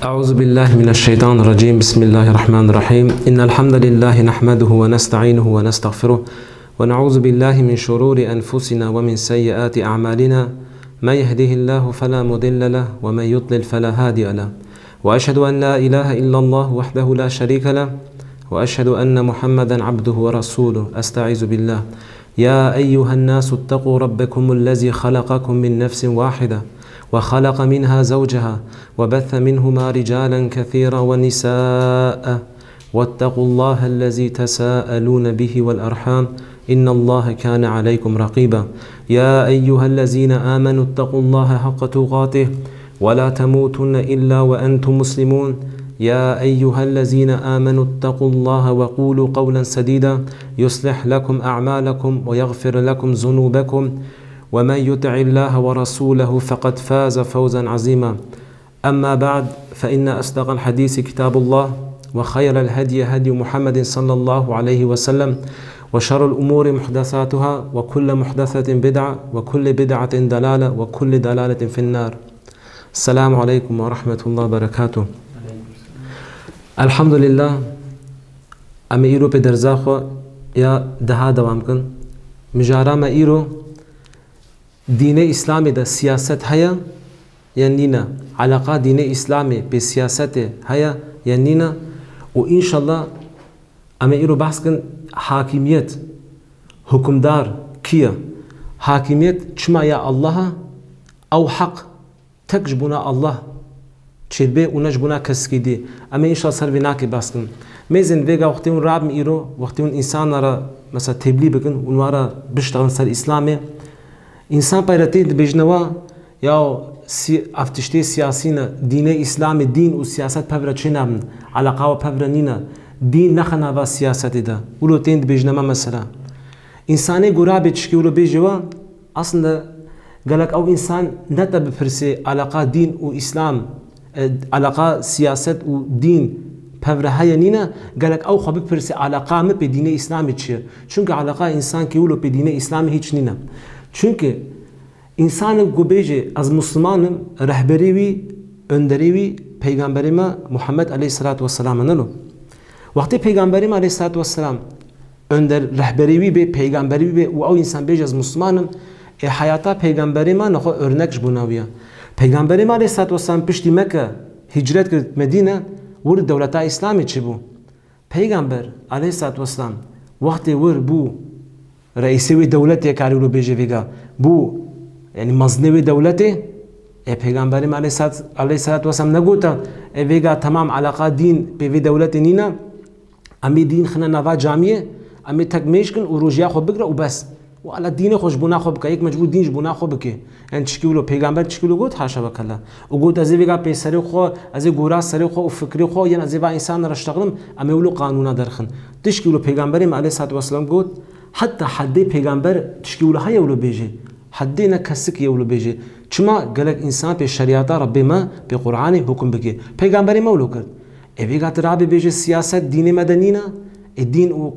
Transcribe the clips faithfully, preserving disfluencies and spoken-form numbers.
أعوذ بالله من الشيطان الرجيم. بسم الله الرحمن الرحيم. إن الحمد لله نحمده ونستعينه ونستغفره، ونعوذ بالله من شرور أنفسنا ومن سيئات أعمالنا. من يهده الله فلا مضل له، ومن يضلل فلا هادي له. وأشهد أن لا إله إلا الله وحده لا شريك له، وأشهد أن محمدا عبده ورسوله. أستعيذ بالله. يا أيها الناس اتقوا ربكم الذي خلقكم من نفس واحدة وخلق منها زوجها وبث منهما رجالا كثيرا ونساء واتقوا الله الذي تساءلون به والأرحام إن الله كان عليكم رقيبا. يا أيها الذين آمنوا اتقوا الله حق تقاته ولا تموتن إلا وأنتم مسلمون. يا أيها الذين آمنوا اتقوا الله وقولوا قولا سديدا يصلح لكم أعمالكم ويغفر لكم ذنوبكم ومن يطع الله ورسوله فقد فاز فوزا عظيما. أما بعد، فإن أصدق الحديث كتاب الله، وخير الهدي هدي محمد صلى الله عليه وسلم، وشر الأمور محدثاتها، وكل محدثة بدعة، وكل بدعة ضلالة، وكل ضلالة في النار. السلام عليكم ورحمة الله وبركاته. الحمد لله. Em ê îro pê derza xwe ya deha dewam kin. Mijara me îro, dînê Îslamê de siyaset heye yan nîne? Eleqa dînê Îslamê pê siyasetê heye yan nîne? Û înşallah em ê îro behs kin hakimiyet, hukimdar kî ye? Hakimiyet çima ya Allah e? Ew heq tek ji bona Allah çêdibe û ne ji bona kesikî dî. Em ê înşallah ser vê nakê behs kin. Mêzin vêga wextê hûn rabin îro, wextê hûn însana re mesela teblî bikin, hûn wa re biştexin ser Îslamê. Însan peyre tên dibêjine wa, ya si-, ev tiştê siyasî ne, dînê Îslamê, dîn û siyaset pevre çê nabin, eleqa we pevre nîne, dîn nexe nava siyasetê de. Wilo tên dibêjine me mesela. Însanê gora bê tişkî wilo bêje wa, aslında gelek ew însan ne te bipirsê eleqa dîn û Îslam, e, eleqa siyaset û dîn pevre heye nîne, gelek ew xwe bipirsê eleqa min pê dînê Îslamê çi ye? Çunke eleqa însankî wilo pê dînê Îslamê hîç nîne. Çunke Însanek ku bêje, ez Musliman im, rehberê wî, önderê wî Peygamberê me Muhammed aleyhisselatu vesselam e, nelo? Wextê Peygamberê me aleyhisselatu vesselam önder, rehberê wî bê, peygamberê wî bê û ew însan bêje, ez Musliman im, ê heyata Peygamberê me nexwe örnek ji bona wî ye. Peygamberê me aleyhisselatu vesselam piştî Mekke hicret kir Medîne, wir dewleta Îslamê çêbû. Peygamber aleyhisselatu vesselam wextê wir bû reîsê wê dewletê, karî wilo bêje vêga, bû, yanî mezinê wê dewletê, ê Peygamberê me aleyhisselat-, aleyhisselatu vesselam negota, ê vêga temam eleqa dîn pê vê dewletê nîne, em ê dîn xine nava camiyê, em ê tek mêj kin û rojiya xwe bigre û bes. Wala dînê xwe ji bona xwe bike, yek mecbûr dîn ji bona xwe bike. Yanî tişkî wilo, peygamber tişkî wilo got, haşa ve kella. Û got, ez ê vêga pêserê xwe, ez ê gora serê xwe û fikrê xwe, yan ez ê va însan re ştexilim, em ê wilo qanûna derxin. Tişkî wilo peygamberê me aleyhisselatu vesselam got, heta heddê peygamber tişkî wilo heye wilo bêje. Heddê ne kesik ye wilo bêje. Çima gelek însan pê şerîata Rebbê me, pê Qur'anê hukum bike. Peygamberê me wilo kir. Ê vêga tu rabê bêje siyaset dînê me de nîne, ê dîn û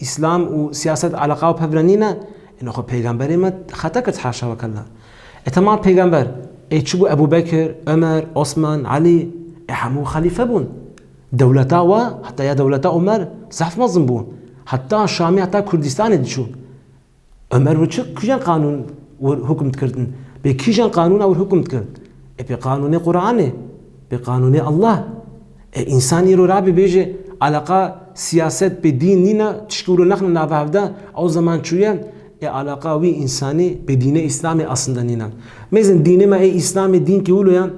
Îslam û siyaset eleqa û pevre nîne, ê nexwe peygamberê me xete kir, haşa ve kella. E, temam peygamber, e, çi bû Ebu Bekir, Ömer, Osman, Elî, e, hemû xelîfe bûn. Dewleta we, heta ya dewleta Omer, zehf mezin bû. Heta Şamê, heta Kurdistanê diçû. Ömer wir çi, kîjan qanûn wir hukm dikirdin? Bê kîjan qanûna wir hukm dikir? E, pê qanûnê Qur'anê, pê qanûnê Allah. E, însan îro rabê bêje, alaqa siyaset pê dîn nîne, tişkî wilo nexne nava hevda, ew zeman çûye, e, alaqa wî însanî pê dînê Îslamê aslında nîne. Mêzin dînê me ê Îslamê dîn ki wilo ya,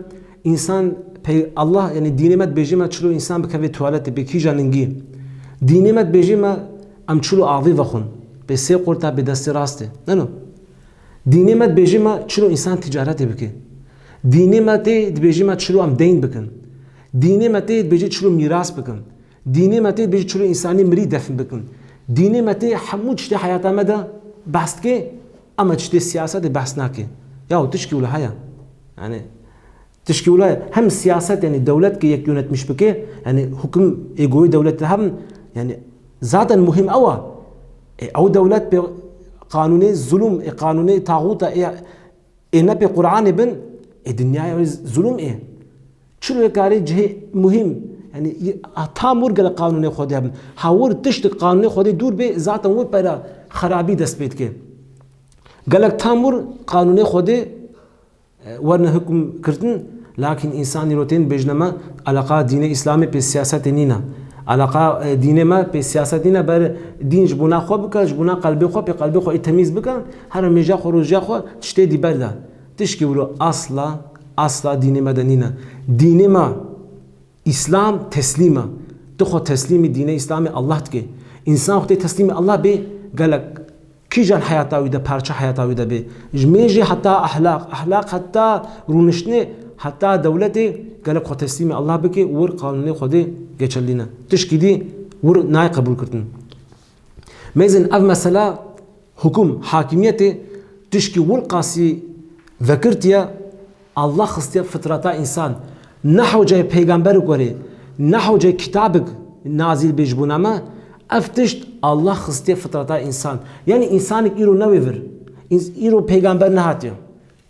însan pey Allah, yani dînê me dibêje me çilo însan bikeve tuwaletê, pê kîja ningî. Dînê me dibêje me em çilo avê vexwin, pê sê qurta pê destê rastê. Neno. Dînê me dibêje me çilo însan ticaretê bike. Dînê me tê dibêje me çilo em deyn bikin. Dînê me tê dibêje çilo mîras bikin. Dînê me tê dibêje çilo însanî mirî defn bikin. Dînê me tê hemû tiştê heyata me de behs dike, ama tiştê siyasetê behs nake. Yahu tişkî wilo heye. Yani tişkî wilo heye. Hem siyaset, yani dewlet ki yek yönetmiş bike, yani hukm ê goyê dewlet de hebin, yani zaten muhim ew e. E, ew dewlet pê qanûnê zulum, e, qanûnê taxûta, e, ê ne pê Qur'anê bin, ê dinyaya wê zulum ê. Çilo karê cihê muhîm, yanî tam wir gelek qanûnê Xwedê hebin. Ha wir tiştik qanûnê Xwedê dûr bê, zaten wir peyra xerabî dest pê dike. Gelek tam wir qanûnê Xwedê, e, werine hukm kirtin, lakin însan îro tên bêjne me, eleqa dînê Îslamê pê siyasetê nîne. Eleqa, e, dînê me pê siyaset nîne, ber dîn ji bona xwe bike, ji bona qelbê xwe, pê qelbê xwe ê temîz bike, here mêja xwe, rojiya xwe, tiştê dî berde. Tişkî wilo asla, asla dînê me de nîne. Dînê me Îslam teslîm e. Tu xwe teslîmî dînê Îslamê Allah dike. Însan xwe tê teslîmî Allah bê, gelek kîjan heyata wî de, parça heyata wî de bê. Ji mêjê heta ehlaq, ehlaq heta rûniştinê, heta dewletê, gelek xwe teslîmî Allah bike û wir qanûnê Xwedê geçerlîne. Tişkî dî wir nayê qebûl kirin. Mêzin ev mesela hukum, hakimiyetê tişkî wilqasî vekirtiye, Allah xistiye fitrata însan. Ne hewceyê peygamberik were, ne hewceyê kitabik nazîl bê ji bona me, ev tişt Allah xistiye fitrata însan. Yanî însanik îro newê vir. Îns-, îro peygamber nehatiye.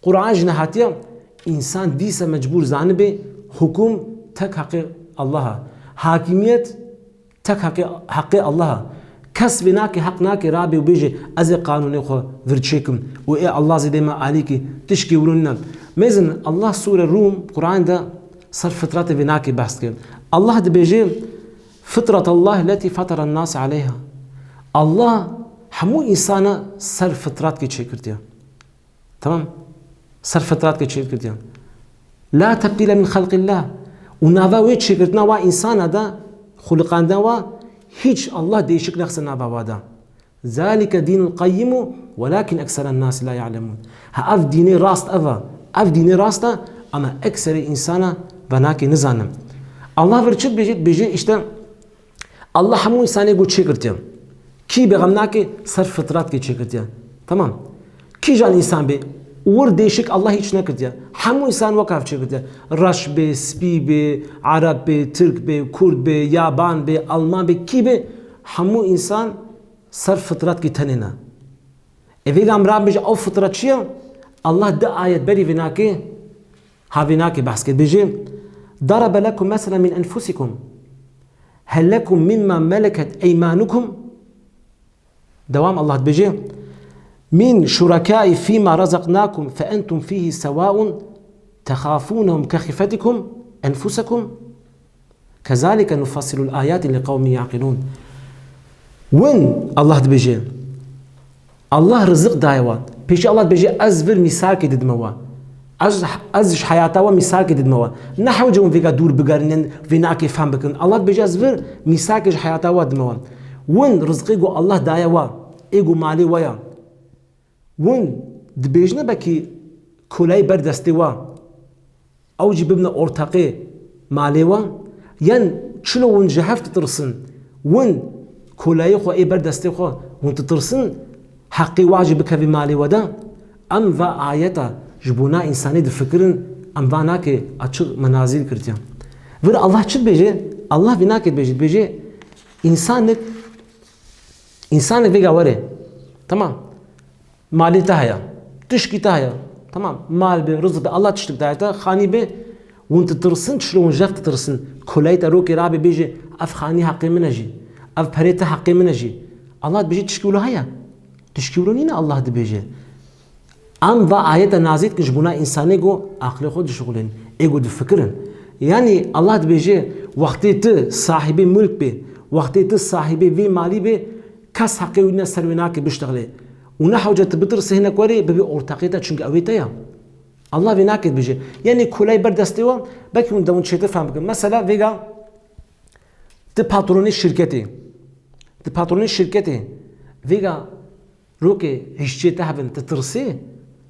Quran jî nehatiye. Însan dîse mecbûr zanibe hukum tek heqê Allah e. Hakimiyet tek heqê, heqê Allah e. Kes vê nake, heq nake rabe û bêje, ez ê qanûnê xwe vir çêkim û ê Allah zêdê me alîkî, tişkî wilo nîne. Mêzin Allah sûre Rûm, Quran de ser fitratê vê nake behs dike. Allah dibêje, "Fitratallahi leti fatara nas aleyha." Allah hemû însana ser fitratkê çêkirtiye. Tamam. Ser fitratkê çêkirtiye. La tebdîle min xelqillah. Û nava wê çêkirtina wa însana de, xuliqandina wa, hîç Allah değişik nexse nava wa de. Zalike dînul qeyyimu welakin ekseren nasi la ya'lemun. Ha ev dînê rast ev e. Ev dînê rast e, ama ekserê însana venakê nizanin. Allah vir çi dibêje? Dibêje işte, Allah hemû însanê got çêkirtiye. Kî bê xem nake, ser fitratkê çêkirtiye. Tamam. Kîjan însan bê, wir değişik Allah hiç nekirtiye. Hemû însan wek hev çêkirtiye. Reş bê, spî bê, Ereb bê, Tirk bê, Kurd bê, Yaban bê, Alman bê, kî bê, hemû însan ser fitratkî tenê ne. Ê vêga em rabin bêje, ew fitrat çi ye? Allah di ayet berî vê nake, ha vê nake behs kir. Bêje, "Darabe lekum meselen min enfusikum. Hel lekum mimma meleket eymanukum." Dewam Allah dibêje, "Min şurekai fîma razaknakum fe entum fîhî sewaun tehafûnehum kexifetikum enfusekum." Kezalike nufassilul ayati li qewmin yaqilûn. Win, Allah dibêje, Allah riziq daye we. Pêşî Allah dibêje, ez vir mîsakê didime we. Ez, ez ji heyata we mîsakê didime we. Ne hewce hûn vêga dûr bigerînin, vê nakê fehm bikin. Allah dibêje, ez vir mîsakê ji heyata we didime we. Win rizqê ku Allah daye we, ê ku malê we ya. Win dibêjine bekî koleyê ber destê we, ew jî bibine ortaqê malê we, yan çilo win ji hev ditirsin, win koleyê xwe ê ber destê xwe, win ditirsin, heqê wa jî bikevî malê we de, em va ayeta ji bona însanê difikirin, em va nake açiq me nazîl kirtiye. Vir Allah çi dibêje? Allah vî nake dibêje, dibêje, însanik, însanik vêga were. Tamam. Malê te heye. Tişkî te heye. Tamam. Mal be, rizq be, Allah tiştik daye te, xanî be, hûn ditirsin, çilo hûn jev ditirsin. Koleyê te rokê rabe bêje, ev xanî heqê min e jî. Ev perê te heqê min e jî. Allah dibêje tişkî wilo heye. Tişkî wilo nîne Allah dibêje. Em va ayete nazî dikin ji bona însanê ku aqilê xwe dişixulên, ê ku difikirin. Yanî Allah dibêje, wextê tu sahibê mulk bê, wextê tu sahibê vê malî bê, kes heqê wî ne ser wê nake biştexilê. Û ne hewce tu bitirsî hinek werê bibî ortaqê te, çunke ew ê te ya. Allah vê nake dibêje. Yanî kolay ber destê we, belkî hûn dewin çêtir fehm bikin. Mesela vêga tu patronê şirketê. Tu patronê şirketê. Vêga rokê hişçê te hebin, tu tirsî?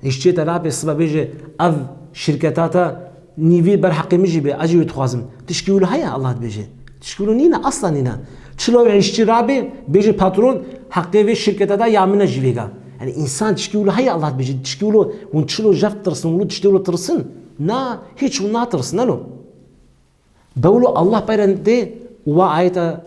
Hişçê te rabê sibe bêje, ev şirketa te nîvî ber heqê min jî bê, ez jî wê dixwazim. Tişkî wilo heye Allah dibêje? Tişkî wilo nîne, asla nîne. Çilo wê hişçî rabê, bêje patron, heqê vê şirketa da ya min e jî vêga. Yanî însan tişkî wilo heye Allah dibêje? Tişkî wilo hûn çilo jev tirsin, wilo tiştê wilo tirsin? Na, hiç hûn natirsin, nelo. Bewlo Allah peyre dê wa ayeta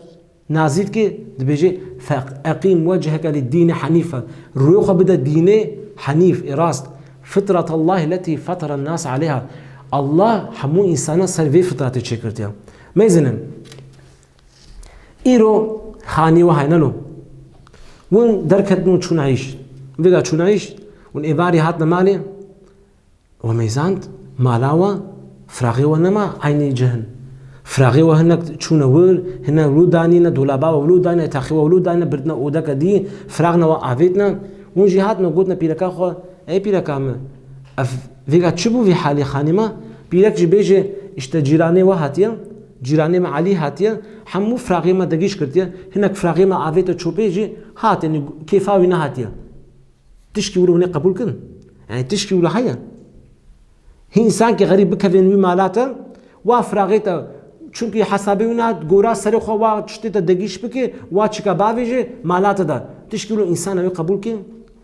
nazîl ke dibêje, "Fe eqîm wecheke lid-dîni henîfe." Rûyê xwe bide dînê henîf, ê rast. "Fitratallahi leti feteren nas aleyha." Allah hemû însana ser vê fitratê çêkirtiye. Mêzinin. Îro xanî we hene lo. Hûn derketin û çûn îş. Vêga çûn îş, hûn êvarî hatine malê. We mêzand, mala we, firaxê we nema eynî cih in. Firaxê we hinek çûne wir, hinek wilo danîne, dolaba we wilo danîne, texê we wilo danîne, birdine odeke dî, firaxne we avêtine. Hûn jî hatine gotine pîreka xwe, ey pîreka min, ev vêga çi bû vî halê xanî me? Pîrek jî bêje, işte cîranê we hatiye, cîranê me Elî hatiye, hemû firaxê me degîş kirtiye, hinek firaxê me avête çopê jî hat, yanî kêfa wî nehatiye. Tişkî wilo hûn ê qebûl kin? Yanî tişkî wilo heye? Hî însankî xerîb bikevên wî mala te, wa firaxê te, çunkî hesabê wî na gora serê xwe wa tiştê te degîş bike, wa çika bavêje, mala te da. Tişkî wilo însana wê qebûl ke?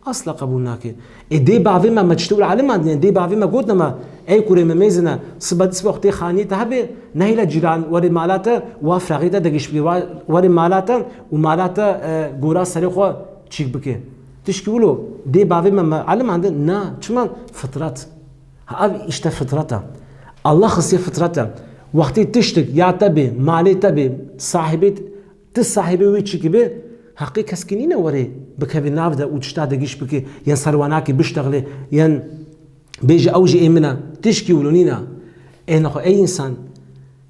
Asla qebûl nake. Ê dê bavê me, me tiştê wilo elimandine, dê bavê me gotine me, ey kurê me mêzine, sibe di sibe wextê xaniyê te hebe, nehêle cîran were mala te, wa firaxê te degîş bike, wa were mala te û mala te, e, gora serê xwe çîk bike. Tişkî wilo dê bavê me, me elimandin? Na, çima? Fitret. Ha, ev işte fitret e. Allah xistiye fitret e. Wextê tiştik ya te bê, malê te bê, sahibê, ti sahibê wê çîkî bê, heqê keskî nîne were bikevê nav de û tişta degîş bike, yan serwanakî biştexlê, yan bêje ew jî ê min e. Tişkî wilo nîne. Ê nexwe ey însan,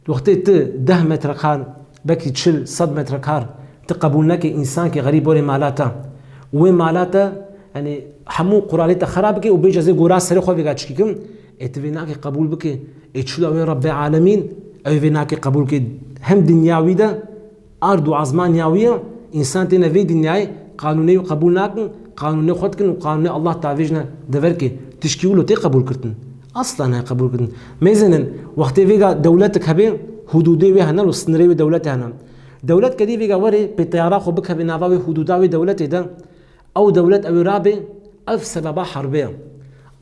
wextê ti deh metre kar, belkî çil, sed metre kar, ti qebûl neke însankî xerîb were mala te. Wê mala te, yanî hemû quralê te xera bike û bêje ez ê gora serê xwe vêga çikî kim, ê ti vê nake qebûl bike. Ê çilo wê Rebbê Alemîn, ew vê nake qebûl ke hem dinya wî de, ard û ezmaniya wî ye, însan têne vê dinyayê, qanûnê wî qebûl nakin, qanûnê xwe dikin û qanûnê Allah tavêjne dever ke. Tişkî wilo tê qebûl kirtin? Asla nayê qebûl kirtin. Mêzinin, wextê vêga dewletik hebe, hudûdê wê hene û sinirê wê dewletê hene. Dewlet kedî vêga were, pê teyara xwe bikeve nava wê hudûda wê dewletê de, ew dewlet ew ê rabe, ev sebeba herbê ye.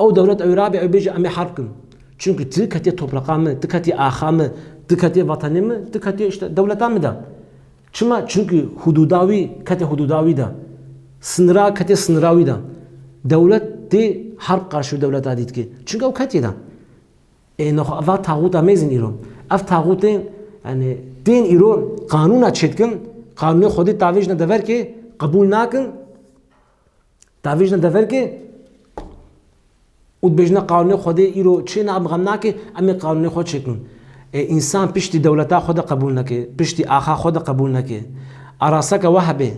Ew dewlet ew ê rabe, ew bêje, em ê herb kin. Çunkî ti ketiye topraqa min, ti ketiye axa min, ti ketiye vatanê min, ti ketiye işte dewleta min de. Çima? Çunkî hudûda wî kete hudûda wî de. Sinira kete sinira wî de. Dewlet tê herb qarşî dewleta dî dike. Çunkî ew ketiye de. Ê nexwe eva taxûta mêzin îro. Ev taxûtên, yanî, tên îro qanûna çêdikin, qanûnê Xwedê tavêjne dever ke qebûl nakin, tavêjne dever ke û dibêjne qanûnê Xwedê îro çê ne, em xem nake, em ê qanûnê xwe çêkin. Ê însan piştî dewleta xwe de qebûl neke, piştî axa xwe de qebûl neke. Araseke we hebe,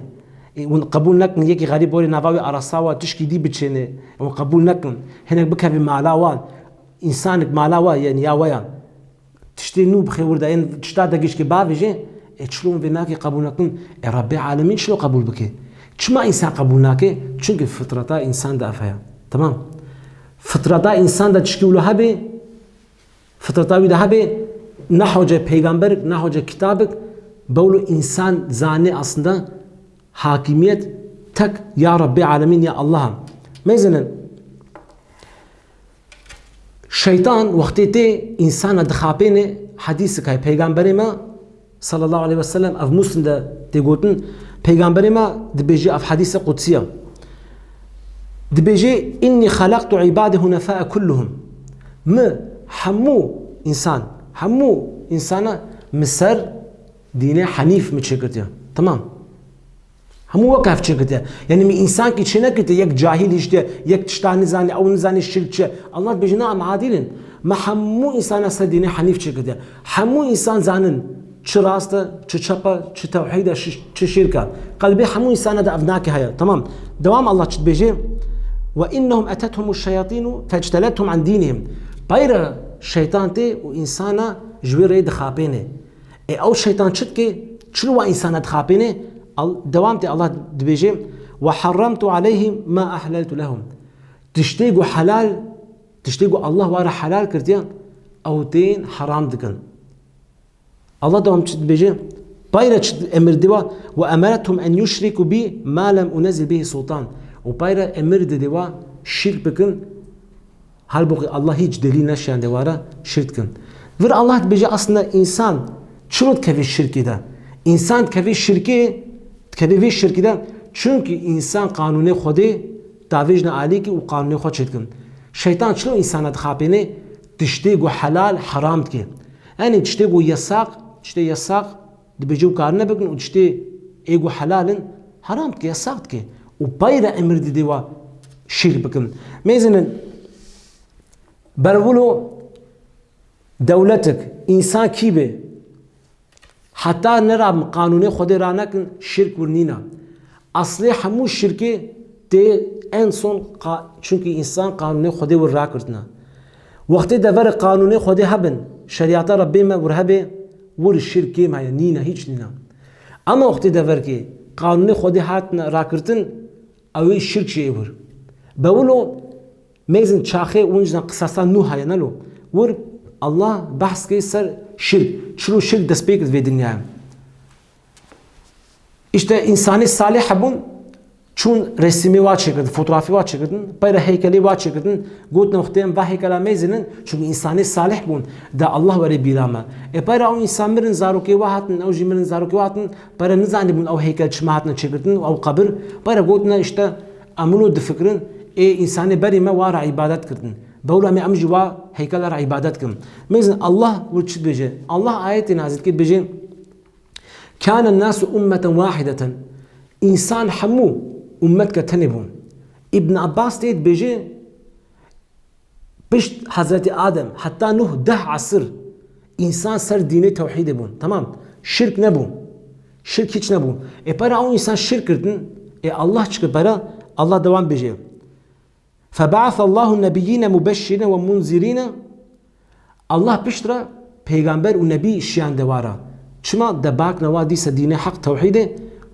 ê hûn qebûl nekin, yekî xerîb were nava wê arasa we tişkî dî biçêne, hûn qebûl nekin. Hinek bikevî mala we, însanik mala we ye, niya we ye. Tiştê nû bixê wir de, yên tişta degîşkê bavêje, ê çilo vê nake qebûl nekin, ê Rebbê Alemîn çilo qebûl bike? Çima însan qebûl nake? Çunkî fitreta însan de ev heye. Tamam. Fitreta însan de tişkî wilo hebe, fitreta wî de hebe, ne hoce peygamberik, ne hoce kitabik, bewlo însan zanê aslında hakimiyet tek ya Rebbê Alemîn ya Allah. Mêzinin, şeytan wextê tê însana dixapêne, hedîsik heye peygamberê me sallallahu aleyhi ve sellem, ev Muslim de tê gotin, peygamberê me dibêje, ev hedîse qudsiye. Dibêje, "Inni xalaqtu ibadi hunefae kulluhum." Mi hemû însan, hemû însana mi ser dînê henîf mi çêkirtiye. Tamam. Hemû wek hev çêkirtiye. Yanî min însankî çênekirtiye, yek cahîl hiştiye, yek tişta nizane, ew nizane şirk çi. Allah dibêje, na, em adîl in. Me hemû însana ser dînê henîf çêkirtiye. Hemû însan zanin, çi rast e, çi çep e, çi tewhîd e, çi, çi şirk e. Qelbê hemû însana de ev nake heye. Tamam. Dewam Allah çi dibêje? "Ve innehum etethum şeyatînu fectelethum an dînihim." Peyre şeytan tê û însana ji wê rê dixapêne. Ê ew şeytan çi dike? Çilo wa însana dixapêne? Al-, dewam tê Allah dibêje, "Ve harramtu aleyhim ma ahleltu lehum." Tiştê ku helal, tiştê ku Allah wara helal kirdiye, ew tên heram dikin. Allah dewam çi dibêje? Payre çi emir diwa? "Ve emerethum en yuşriku bi ma lem unezil bihi sultan." Û payre emir didiwa şirk bikin, Halbuki Allah hiç delîl neşiyande wara şirk dikin. Vir Allah dibêje aslında însan çilo dikevê şirkê de? Însan dikevê şirkê, dikevê vê şirkê de, çunkî însan qanûnê Xwedê davêjne alîkî û qanûnê xwe çêdikin. Şeytan çilo însana dixapêne? tiştê ku helal heram dike. Yanî tiştê ku yesaq, tiştê yesaq dibêje û karine bikin û tiştê ê ku helal in heram dike, yesaq dike. Û peyre emir dide wa şirk bikin. Mêzinin berwilo dewletik, însan kî be, heta nera qanûnê Xwedê ranekin, şirk wir nîna. Aslê hemû şirkê tê en son qa-, çunkî însan qanûnê Xwedê wir rakirtina. Wextê dever qanûnê Xwedê hebin, şerîata Rebbê me wir hebe, wir şirk kêm heye, nîne, hîç nîne. Ama wextê dever kê qanûnê Xwedê hatin rakirtin, ew ê şirk jê wir. Bewilo mêzin çaxê winc na qisasa Nûh heye, nelo. Wir Allah behs kê ser şirk. Çilo şirk dest pê kir vê dinyayê. İşte însanê salih hebûn, çûn resimê wa çêkirdin, fotografê wa çêkirdin, peyre heykelê wa çêkirdin, gotin wextê em va heykela mêzinin, çünkü însanê salih bûn, da Allah were bîra me. E peyre ew însan mirin, zarokê wa hatin, ew jî mirin, zarokê wa hatin, peyre nizanîbûn ew heykel çima hatine çêkirdin, ew qebir, peyre gotine işte, em wilo difikirin, ê însanê berî me wa re îbadet kirdin. Bewla me em jî wa heykela re îbadet kirin. Mêzin Allah wir çi dibêje? Allah ayetê nazil kir, dibêje, Kâne nâsu ummeten wahideten. Însan hemû ummetke tenê bûn. Îbn Abbas tê dibêje, pişt Hezretî Adem heta Nuh deh esir însan ser dînê tewhîdê bûn. Tamam. Şirk nebû. Şirk hiç nebû. E pera ew însan şirk kirdin, e Allah çi kir pera? Allah dewam bêje. Feb'asallahu nebiyyîne mubeşşirîne ve munzirîne. Allah pişt re peygamber û nebî şiyande wa re. Çima? De bakne wa dîse dînê heq tewhîdê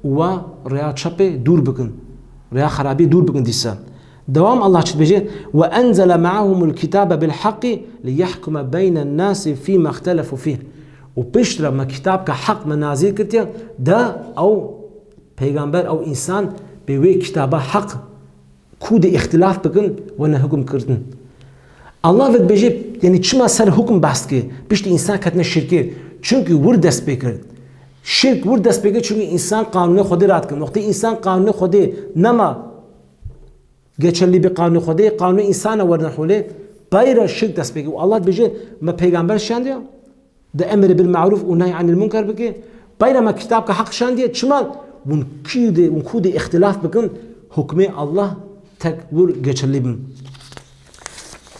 û wa rêya çepê dûr bikin. Rêya xerabî dûr bikin dîse. Dewam Allah çi dibêje? Ve enzele me'ahumul kitabe bil haqqi li yehkume beynen nasi fîme ihtelefu fîh. Û pişt re me kitabke heq me nazîl kirtiye, de ew peygamber, ew însan pê wê kitaba heq ku dê îxtilaf bikin, wene hukm kirdin. Allah ve dibêje, yanî çima ser hukm behs dike, piştî însan ketine şirkê? Çünkü wir dest pê kir. Şirk wir dest pê kir, çünkü însan qanûnê Xwedê radikin. Wextê însan qanûnê Xwedê nema geçerlî bi qanûnê Xwedê, qanûnê însana werine holê, peyre şirk dest pê kir. Û Allah dibêje, me peygamber şiyandiya? De emrê bil ma'ruf û nehy anil munker bike. Peyre me kitabke heq şandiye. Çima? Hûn kî de, hûn ku de îxtilaf bikin, hukmê Allah tek wir geçerlî bin.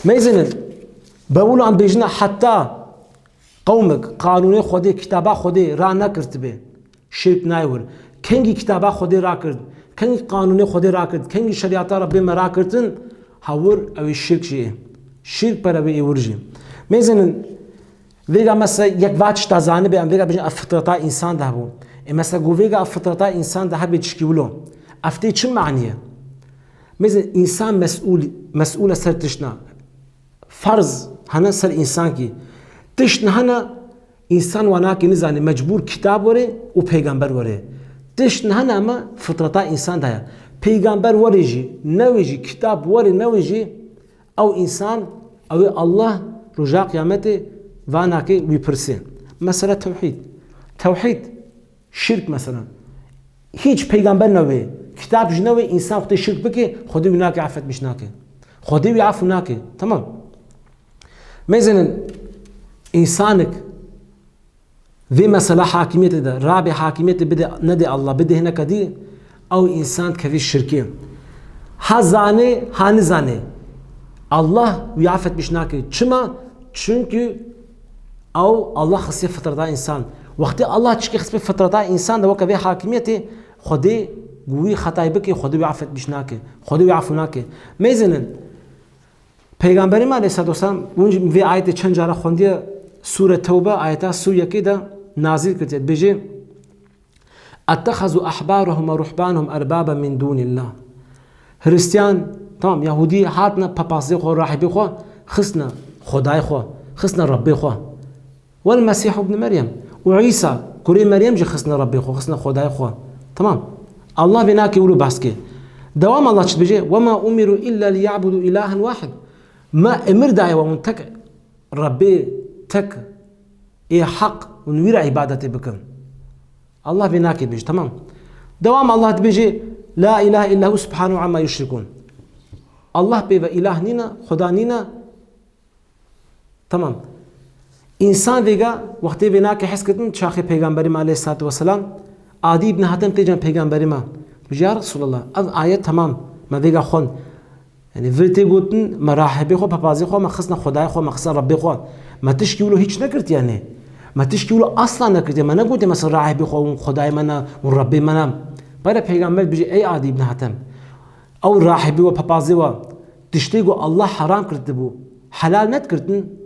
Meyzinin, bewulan bêjine heta qewmek qanûnê Xwedê, kitaba Xwedê ra nekirtibe. Şirk nayê wir. Kengî kitaba Xwedê rakird, kengî qanûnê Xwedê rakird, kengî şerîata Rebbê me rakirtin, ha wir ew ê şirk jî. Şirk pere wê ê wir jî. Mêzinin, vêga mesela yek va tişta zanibe, em vêga bêjin ev fitreta însan de hebû. Ê mesela ku vêga ev fitreta însan de hebe tişkî wilo. Ev tê çi manî ye? Mêzin însan mesûl, mesûl e ser tiştna. Ferz hene ser însankî. Tişt hene însan wa nake nizane, mecbûr kitab were û peygamber were. Tişt hene ama fitreta însan de ye. Peygamber were jî, newê jî, kitab were, newê jî, ew însan, ew ê Allah roja qiyametê va nake wî pirsê. Mesela tewhîd. Tewhîd. Şirk mesela. Hiç peygamber newê, kitab jî newê, însan Xwedê şirk bike, Xwedê wî nake, afetmiş nake. Xwedê wî afû nake. Tamam. Mêzinin, însanik vê mesela hakimiyetê de, rabê hakimiyetê bide, nedê Allah, bide hineka dî, ew însan dikevî şirkê. Ha zanê, ha nizanê. Allah wî afetmiş nake. Çima? Çünkü ew Allah xistiye fitreta însan. Wextê Allah çikê xistbe fitreta însan de weke vê hakimiyetê, Xwedê ku wî xetayê bike, Xwedê wî afetmiş nake. Xwedê wî afû nake. Mêzinin, Peygamberê me aleyhissalatu vesselam, hûn jî vê ayetê çend cara xwendiye, Sûre Tewbe, ayeta sî û yekê de nazîl kiriye. Dibêje, "Ettehazu ahbarahum ve ruhbanahum erbaben min dunillah." Hristiyan, tamam, Yahudî hatine papazê xwe, rahibê xwe xistine Xwedayê xwe, xistine Rebbê xwe. Wel Mesîh ibn Meryem. Û Îsa, kurê Meryem jî xistine Rebbê xwe, xistine Xwedayê xwe. Tamam. Allah vê nake wilo behs ke. Dewam Allah çi dibêje? "Ve ma umiru illa liya'budu ilahen wahid." Me emir daye we hûn tek Rebbê tek ê heq hûn wî re îbadetê bikin. Allah vê nake dibêje, tamam. Dewam Allah dibêje, "La ilahe illa hu subhanahu amma yushrikun." Allah pê ve îlah nîne, Xuda nîne, Tamam. Însan vêga wextê vê nake hes kirin çaxê Pêgamberî me aleyhissalatu vesselam, Adî ibn Hatem tê cem Pêgamberî me. Bije, ya Resulallah, ev ayet tamam, me vêga xwend. Yani vir tê gotin, me rahibê xwe, papazê xwe, me xistine Xwedayê xwe, me xistine Rebbê xwe. Me tişkî wilo hîç nekirtiye nê. Me tişkî wilo asla nekirtiye. Me negotiye mesela rahibê xwe, hûn Xwedayê me ne, hûn Rebbê me ne. Pere Pêgamber bije, ey Adî ibn Hatem, ew rahibê we, papazê we, tiştê ku Allah heram kirdibû, helal nedikirtin?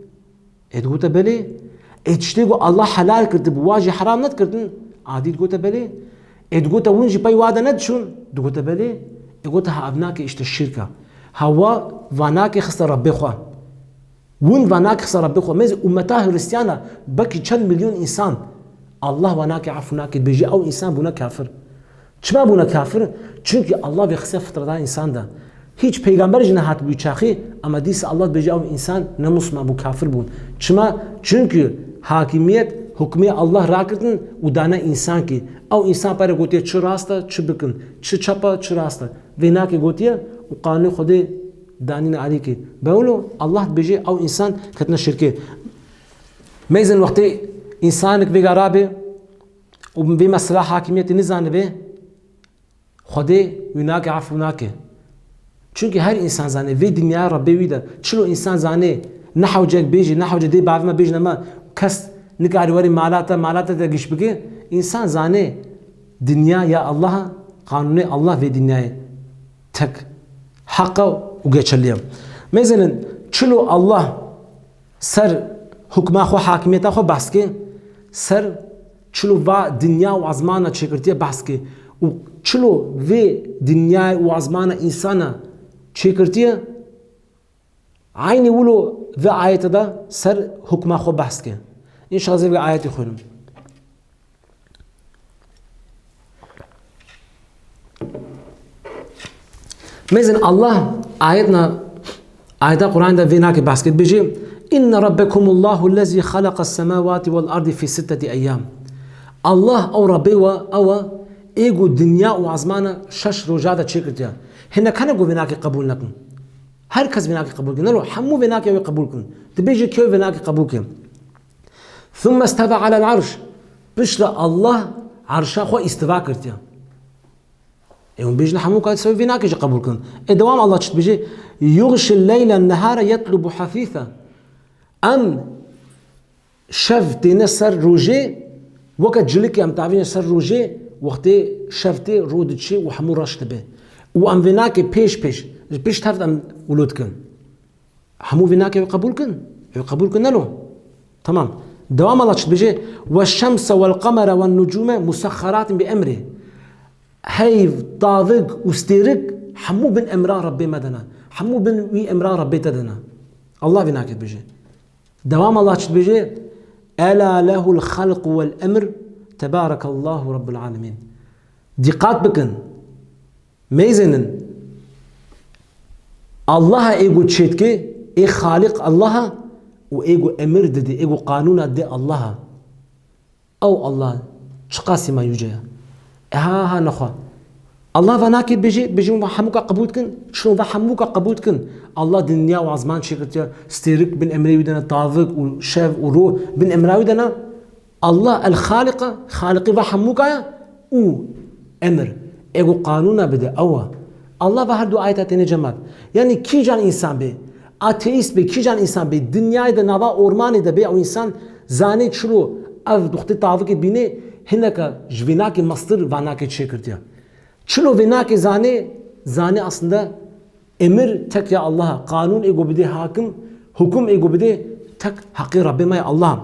Ê digote belê. Ê tiştê ku Allah helal kirdibû, wa jî heram nedikirtin? Adî digote belê. Ê digote hûn jî pey wa de nediçûn? Digote belê. Ê gote ha ev nake îşte şirk e. Ha wa va nake xiste Rebbê xwe. Hûn va nake xiste Rebbê xwe. Mêze ummeta Hristiyana, belkî çend milyon însan. Allah wa nake, efû nake, bêjî ew însan bûne kafir. Çima bûne kafir? Çunkî Allah vê xisiya fitreta însan de. Hîç peygamber jî nehatibû çaxî, ama dîsa Allah dibêje ew însan ne musliman bû, kafir bûn. Çima? Çunkî hakimiyet, hukmê Allah rakirtin û dane însankî. Ew însan pere gotiye çi rast e, çi bikin, çi çep e, çi rast e. Vê nake gotiye û qanûnê Xwedê danîne alîkî. Bewlo Allah dibêje ew însan ketine şirkê. Mêzin wextê însanek vêga rabe û vê mesela hakimiyetê nizanibe, Xwedê wî nake, efû nake. Çunkî her însan zanê, vê dinyaya Rebbê wî de, çilo însan zanê, ne hewcek bêjî, ne hewce dê bavê me bêjine me, kes nikarî werî mala te, mala te de giş bike, însan zanê, dinya ya Allah e, qanûnê Allah vê dinyayê tek heq e û geçerlî ye. Mêzinin, çilo Allah ser hukma xwe, hakimiyeta xwe behs ke, ser çilo va dinya û ezmana çêkirtiye behs ke û çilo vê dinyayê û ezmana însana çêkirtiye, eynî wilo vê ayete de ser hukma xwe behs ke. Înşallah ez ê vê ayetê xwînim. Mêzin Allah ayetna, ayeta Qur'an de vê nake behs kir, bêje, "Inne rabbekumullahu lezî xalaqas semawati vel ardi fî sitteti eyyam." Allah ew Rebbê we, ew e, ê ku dinya û ezmana şeş roja de çêkirtiye. Hinek hene ku vê nake qebûl nekin. Her kes vê nake qebûl kin. Nelo, hemû vê nake wê qebûl kin. Dibêje kê wê nake qebûl kin. Thumme isteva alel arş. Piştre Allah arşa xwe îstiva kirtiye. Ê hûn bêjin hemû kat sew vê nake jî qebûl kin. Ê dewam Allah çi dibêje? Yuxşil leylen nehara yetlubu hafîsa. Em şev têne ser rojê, weke cilikê em tavîne ser rojê, wextê şev tê, ro diçê û hemû reş dibe. Û em vê nake pêş pêş, ji pişt heft em wilo dikin. Hemû vê nake wê qebûl kin? Wê qebûl kin nelo? Tamam. Dewam Allah çi dibêje? "Weşşemse welqemere wennucume musexxeratin bi emrî." Heyv, tavik û stêrik hemû bin emra Rebbê me de ne. Hemû bin wî emra Rebbê te de ne. Allah vê nake dibêje. Dewam Allah çi dibêje? "Ela lehul xalqu wel emr, tebarekallahu rabbul alemin." Dîqat bikin. Mêzênin. Allah e ê ku çêdike, ê Xaliq Allah e û ê ku emir dide, ê ku qanûna dide Allah e. Ew Allah çiqasî ma yüce ye. E ha ha nexwe. Allah va nake bêje, bêje hûn va hemûka qebûl dikin, şûn va hemûka qebûl dikin. Allah dinya û ezman çêkirtiye, stêrik bin emrê wî de ne, tavik û şev û rû bin emra wî de ne. Allah el-Xaliq e, Xaliqî va hemûka ye û emir. Ê ku qanûna bide, ew e. Allah va her du ayeta têne cemaat. Yanî kîjan însan bê, ateîst bê, kîjan însan bê, dinyayê de nava ormanê de bê, ew însan zanê çilo ev duxtê tavikê bînê, hineka ji vê nakê mestir va nakê çêkirtiye. Çilo vê nakê zanê, zanê aslında emir tek ya Allah, qanûn ê ku bidê hakim, hukum ê ku bidê tek heqê Rebbê me ya Allah.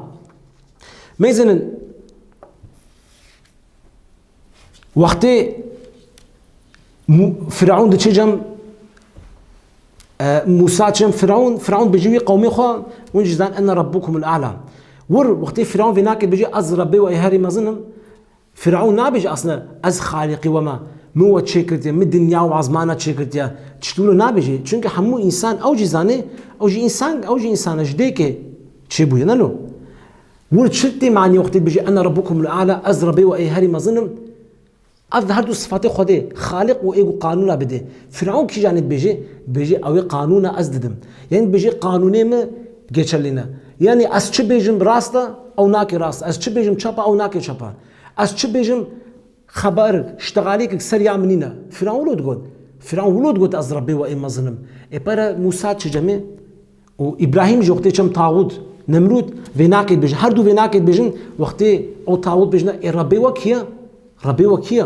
Mêzinin wextê Mu-, Firavun diçe cem, e, Musa çem Firavun, Firavun bêje wî qewmê xwe, hûn jî zan enne rabbukumul a'la. Wir wextê Firavun vê nake bêje ez Rebbê we ê herî mezin im, Firavun nabêje aslında ez Xaliqî we me, min we çêkirtiye, min dinya û ezmana çêkirtiye. Tiştî wilo nabêje. Çunke hemû însan ew jî zanê, ew jî însan, ew jî însan e, ji dêkê çêbûye, ne lo? Wir çi tê manî wextê dibêje ene rabbukumul a'la, ez Rebbê we ê herî mezin im? Ev her du sifatê Xwedê, Xaliq û ê ku qanûna bidê. Firavun kîjanê dibêje? Dibêje ew ê qanûna ez didim. Yanî dibêje qanûnê min geçerlî ne. Yani ez çi bêjim rast e, ew nake rast. Ez çi bêjim çap e, ew nake çap e. Ez çi bêjim xeber, ştexalêkek ser ya min nîne. Firavun wilo digot. Firavun wilo digot ez Rebbê we ê mezin im. Ê pere Mûsa çi cemê? Û Îbrahîm jî wextê çem tawût, Nemrûd vê nake dibêjin. Her du vê nake dibêjin, wextê ew tawût bêjine, ê Rebbê we kî ye? Rebbê we kî ye?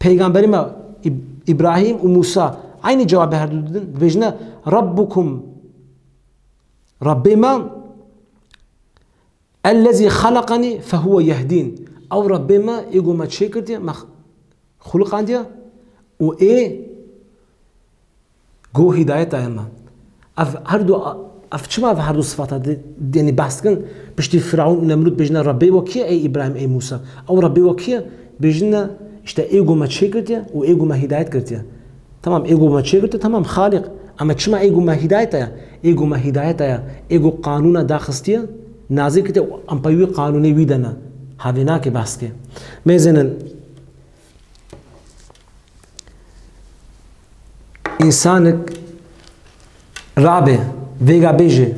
Peygamberê me Îb-, Îbrahîm û Mûsa eynî cewabê her du didin. Dibêjine, Rabbukum, Rebbê me, ellezî xeleqenî fehuwe yehdîn. Ew Rebbê me ê ku me çêkirtiye, me x-, xuliqandiye û ê ku hîdayeta ye me. Ev her du, ev çima ev her du sifata di, di, yani behs dikin? Piştî Firavun û Nemrûd bêjine, Rebbê we kî ye ey Îbrahîm, ey Mûsa? Ew Rebbê we kî ye? Bêjine, işte ê ku me çêkirtiye û ê ku me hîdayet kirtiye. Tamam, ê ku me çêkirtiye, tamam, Xaliq. Ama çima ê ku me hîdayeta ye? Ê ku me hîdayeta ye, ê ku qanûna daxistiye, nazî kirtiye û em pey wî qanûnê wî de ne. Havê nake behs ke. Mêzinin. Însanik rabe, vêga bêje,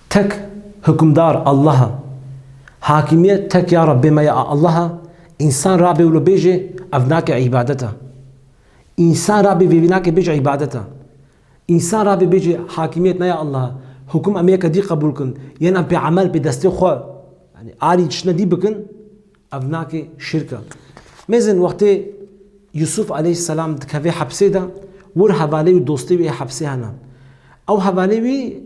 tek hukimdar Allah e. Hakimiyet tek ya Rebbê me ya Allah e. Însan rabe wilo bêje, ev nake îbadet e. Însan rabe vê nake bêje îbadet e. Însan rabe bêje hakimiyet ne ya Allah e. Hukum em yeke dî qebûl kin. Yên em pê emel pê destê xwe, yani arî çişne dî bikin. Ev nake şirk e. Mêzin wextê Yusuf aleyhisselam dikeve hepsê de, wir hevalê wî, dostê wî ê hepsê hene. Ew hevalê wî,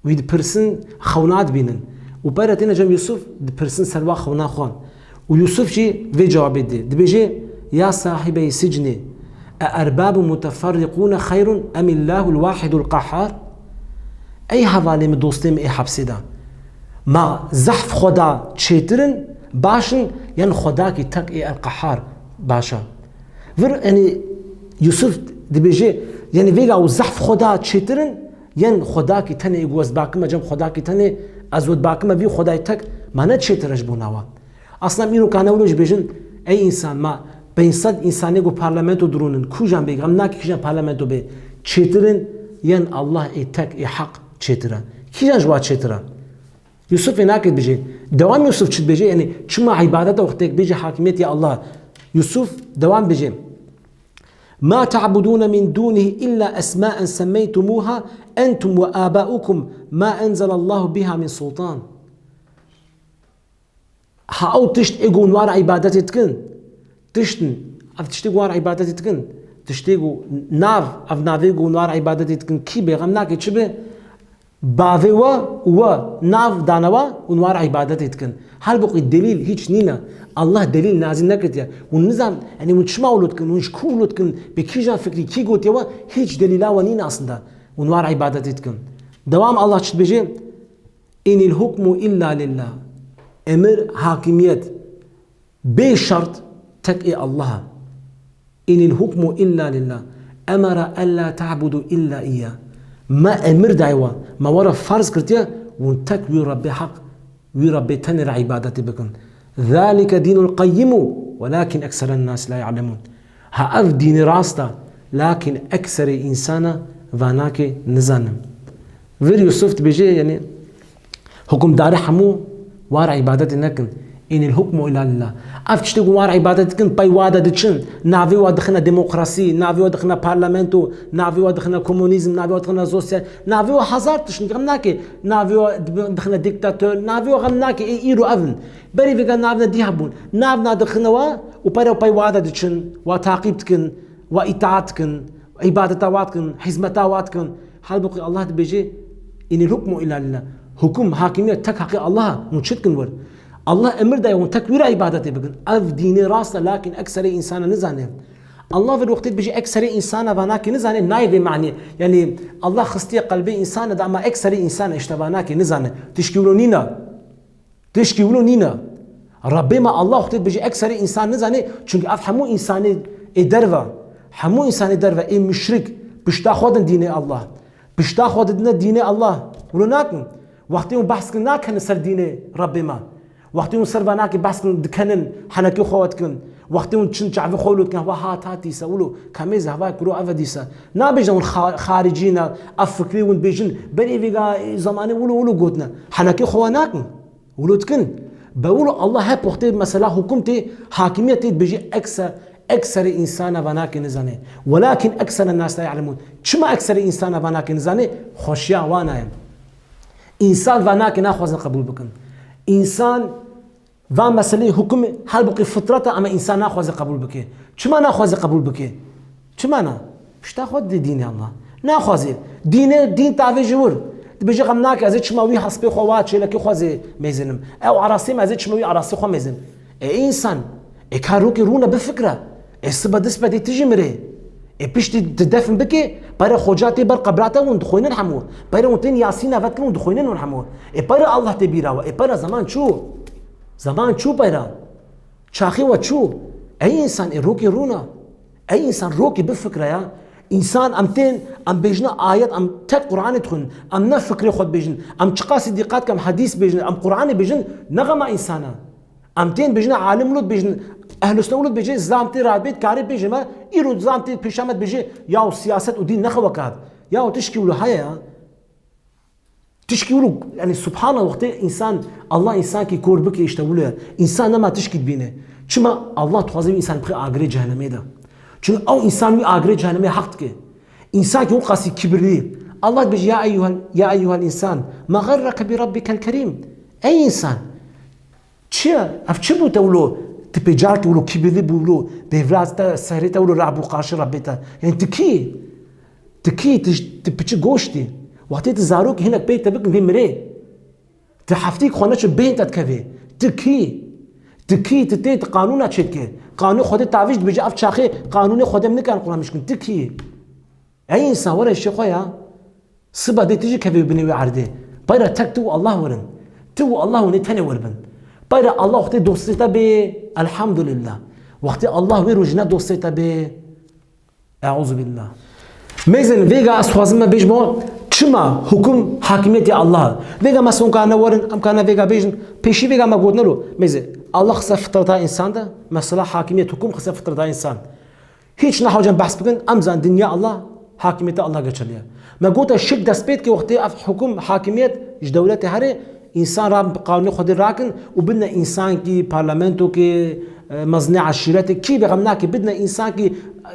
wî dipirsin, xewna dibînin. Û pere têne cem Yusuf, dipirsin ser wa xewna xwe. Û Yusuf jî vê cewabê dê. Dibêje, ya sahibey sicnê, e erbabun muteferriqûne xeyrun emillahul wahidul qehhar? Ey hevalê min, dostê min ê hepsê de. Ma zehf Xweda çêtir in, baş in, yan Xwedakî tek ê El Qehhar baş e? Vir, yani Yusuf dibêje, yani vêga û zehf Xweda çêtir in, yan Xwedakî tenê ê ku ez bakime cem Xwedakî tenê, ez we dibakime vî Xwedayê tek, ma ne çêtir e ji bo nawa? Aslında îro kane wilo jî bêjin, ey însan, ma pênc sed însanê ku parlamento dirûnin, kûjan bê, xem nake kîjan parlamento bê, çêtir in, yên Allah ê tek, ê heq çêtir e? Kîjan ji wa çêtir e? Yusuf vê nake dibêje. Dewam Yusuf çi dibêje? Yani çima îbadet e wextek bêje hakimiyet ya Allah? Yusuf dewam bêje. Ma ta'budûne min dûnihî illa esma'en semmeytumuha entum ve aba'ukum ma enzelallahu biha min sultan. Ha ew tişt ê ku hûn wara îbadetê dikin, tişt in, ev tiştê ku wara îbadetê dikin, tiştê ku nav, ev navê ku hûn wara îbadetê dikin, kî bê, xem nake çi bê, bavê we û we nav dane we, hûn wara îbadetê dikin. Halbuqî delîl hîç nîne. Allah delîl nazîl nekirtiye. Hûn nizan, yani hûn çima wilo dikin, hûn ji ku wilo dikin, bi kîjan fikrî, kî gotiye we, hîç delîla we nîne aslında. Hûn wara îbadetê dikin. Dewam Allah çi dibêje? Inil hukmu illa lillah. Emir, hakimiyet, bê şert tek ê Allah e. Inil hukmu illa lillah. Emara ella ta'budu illa iyyah. Me emir daye we, me we re farz kirtiye, hûn tek wî Rebbê heq, wî Rebbê tenê re îbadetê bikin. Zalike dînul qeyyimu, welakin ekseren nas la ya'lemun. Ha ev dînê rast e, lakin ekserê însana vanakê nizanin. Vir Yusuf dibêje, yani, hukimdarê hemû wara îbadetê nekin. Inil hukmu illa lillah. Ev tiştê ku wara îbadet dikin, pey wa de diçin. Navê wa dixine demokrasî, navê wa dixine parlamento, navê wa dixine komunîzm, navê wa dixine sosyal, navê wa hezar tişt, xem nake. Navê wa dib-, dixine diktator, navê wa xem nake. Ê îro ev in. Berî vêga navne dî hebûn. Nav na dixine wa û pere pey wa de diçin, wa taqîb dikin, wa îtaat dikin, îbadeta wa dikin, hizmeta wa dikin. Halbuqî Allah dibêje, inil hukmu illa lillah. Hukum, hakimiyet tek heqê Allah e. Hûn çi dikin wir? Allah emir daye hûn tek wî re îbadetê bikin. Ev dînê rast e, lakin ekserê însana nizane. Allah vir wextê dibêje ekserê însana vanakê nizane, nayê vê manî. Yani Allah xistiye qelbê însana de, ama ekserê însana işte vanakê nizane. Tişkî wilo nîne. Tişkî wilo nîne. Rebbê me Allah wextê dibêje ekserê însan nizane, çunkî ev hemû însanê ê derve, hemû însanê derve, ê muşrik, pişta xwe din dînê Allah. Pişta xwe didine dînê Allah. Wilo nakin. Wextê hûn behs kin nakene ser dînê Rebbê me. Wextê hûn ser vanakê behs kin dikenin, henekê xwe we dikin. Wextê hûn çin çavê xwe wilo dikin, hewa hat hat dîsa, wilo kamê zehva kuro eve dîsa. Nabêjin hûn xa-, xaricî ne, ev fikrê hûn bêjin, berê vêga, e, zamanê wilo wilo gotine. Henekê xwe wa nakin. Wilo dikin. Be wilo Allah hep wextê mesela hukum tê, hakimiyet tê dibêjê ekser, ekserê insana va nake nizane. Welakin ekseren nas la ya'lemun. Çima ekserê insana va nake nizane? Xweşiya wana ye. Însan va nake naxwazin qebûl bikin. Însan va meseleyê hukum halbûkî fitret e, ama însan naxwaze qebûl bike. Çima naxwaze qebûl bike? Çima na? Pişta xwe didê dînê Allah. Naxwaze. Dînê, dîn tavê ji wir. Dibêje xem nake, ez ê çima wî hespê xwe wa çêlekê xwe zê mêzinim. Ew arastê me, ez ê çima wî arastê xwe mêzin. Ê însan, ê ka rokê rûne bifikre. Ê sibe dist be dê tu jî mirê. Ê piştî tu defn bike, pere xoca tê ber qebra te hûn dixwînin hemû. Pere hûn tên Yasîn eve dikin hûn dixwînin hûn hemû. Ê pere Allah tê bîra we. Ê pere zeman çû. Zeman çû pere. Çaxê we çû. Ey însan, ê rokê rûna. Ey însan, rokê bifikre ya. Însan em tên, em bêjine ayet, em tek Qur'anê dixwin, em ne fikrê xwe dibêjin, em çiqasî dîqat kem hedîs bêjin, em Qur'anê bêjin, ne xema însan e. Em tên bêjine alim wilo dibêjin, ehlüsne wilo dibêje, zam tê rabê dikarê bêje me, îro zam tê pêşa me dibêje, ya û siyaset û dîn nexewe kat. Ya û tişkî wilo heye ya. Tişkî wilo, yani subhanallah, wextê însan, Allah însankî kor bike, işte wilo ye. Însan nema tişkî dibîne. Çima Allah dixwaze wî însan bixê agirê cehennemê de. Çünkü ew însan wî agirê cehennemê heq dike. Însankî wî qasî kibirlî. Allah dibêje, ya eyyuhel, ya eyyuhel însan, ma gharrake bi rabbikel kerîm. Ey însan, çi ye? Ev çi bû te wilo? Tu pê carkî wilo kibirlî bû wilo, dêvra te, serê te wilo rabû qarşî Rabbê te. Yani tu kî? Tu kî? Tu, tu piçi goştî. Wextê tu zarokî hinek pê te bikin vê mirê. Tu heftîk xwe neçe bêhn te dikevê. Tu kî? Tu kî? Tu tê, tu qanûna çêdike. Qanûnê Xwedê tavîj dibêje, ev çaxê qanûnê Xwedê em nikarin qulamiş kin. Tu kî? Ey însan, were şê xwe ya. Siba dê tu jî kevê binê wê erdê. Peyra tek tu û Allah werin. Tu û Allah hûnê tenê wer bin. Peyra Allah wextê dostê te bê, elhamdulillah. Wextê Allah wê rojî ne dostê te bê, euzubillah. Mêzin vêga ez xwazim me bêjmo, çima hukum hakimiyetê Allah? Vêga me son karine werin, em karine vêga bêjin, pêşî vêga me gotine lo. Mêzin, Allah xise fitreta însan de, mesela hakimiyet, hukum xise fitreta însan. Hiç nahocem behs bikin, em zan dinya Allah, hakimiyeta Allah geçerli ye. Me gote şirk dest pê dike wextê ev hukum, hakimiyet ji dewletê here, însan ra qanûnê Xwedê rakin û bidine însankî, parlamentokê, e, mezinê eşîretê, kî bê xem nake, bidine însankî,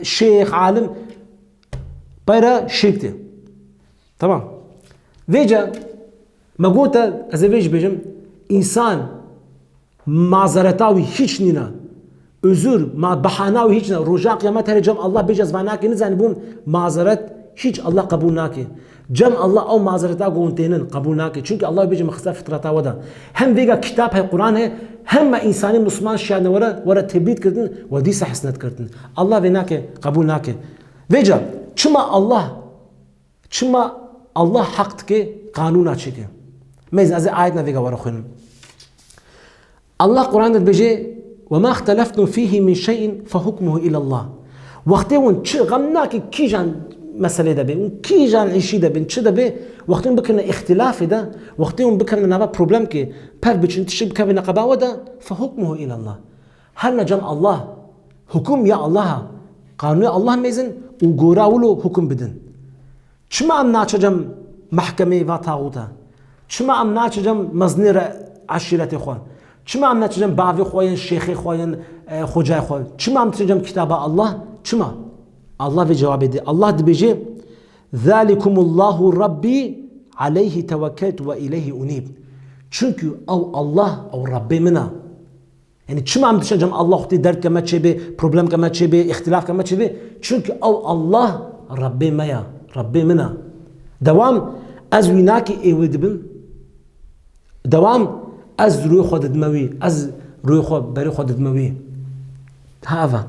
e, şêx, alim, peyre şirk tê. Tamam. Vêce me gote, ez ê vê jî bêjim, însan mazereta wî hiç nîne. Uzur, ma-, bahana wî hiç ne. Roja qiyamet here cem Allah bêje ez va nake, nizanî bûm mazeret hiç Allah qebûl nake. Cem Allah ew mazereta ku hûn tênin qebûl nake. Çünkü Allah bêje min xiste fitreta we de. Hem vêga kitab he, Quran he, hem me însanê Musliman şiyane were, were tebrîd kirdin, we dîsa hesnet kirdin. Allah vê nake, qebûl nake. Vêca, çima Allah Çima Allah heq dike qanûna çêke? Mêzin, ez ê ayetna vêga were xwînim. Allah Quran de dibêje, "Ve ma ihteleftum fihi min şey'in fe hukmuhu ilallah." Wextê hûn çi xem nake kîjan meselê de bê, hûn kîjan îşî de bin, çi de bê, wextê hûn bikirine îxtilafê de, wextê hûn bikirine nava problemkê, pev biçin, tişik bikevine qeba we de, fe hukmuhu ilallah. Her ne cem Allah, hukum ya Allah, qanûnê Allah mêzin û gora wilo hukum bidin. Çima em naçe cem mehkemeyê va taxûta? Çima em naçe cem mezinê re eşîretê xwe? Çima em naçe cem bavê xwe yên, şêxê xwe yên, e, xocayê xwe? Çima em diçe cem kitaba Allah? Çima? Allah vê cewabê dê. Allah dibêje, "Zalikumullahu Rabbi aleyhi tewekkeltu ve ileyhi unîb." Çünkü ew Allah, ew Rabbê min e. Yani çima em diçin cem Allah wextê derdke me çêbê, problemke me çêbê, îxtilafke me çêbê? Çünkü ew Allah Rabbê me ya, Rabbê min e. Dewam, ez wî nakê ê wê dibim. Dewam, ez rûyê xwe didime wî, ez rûyê xwe berê xwe didime wî. Ha, ev e.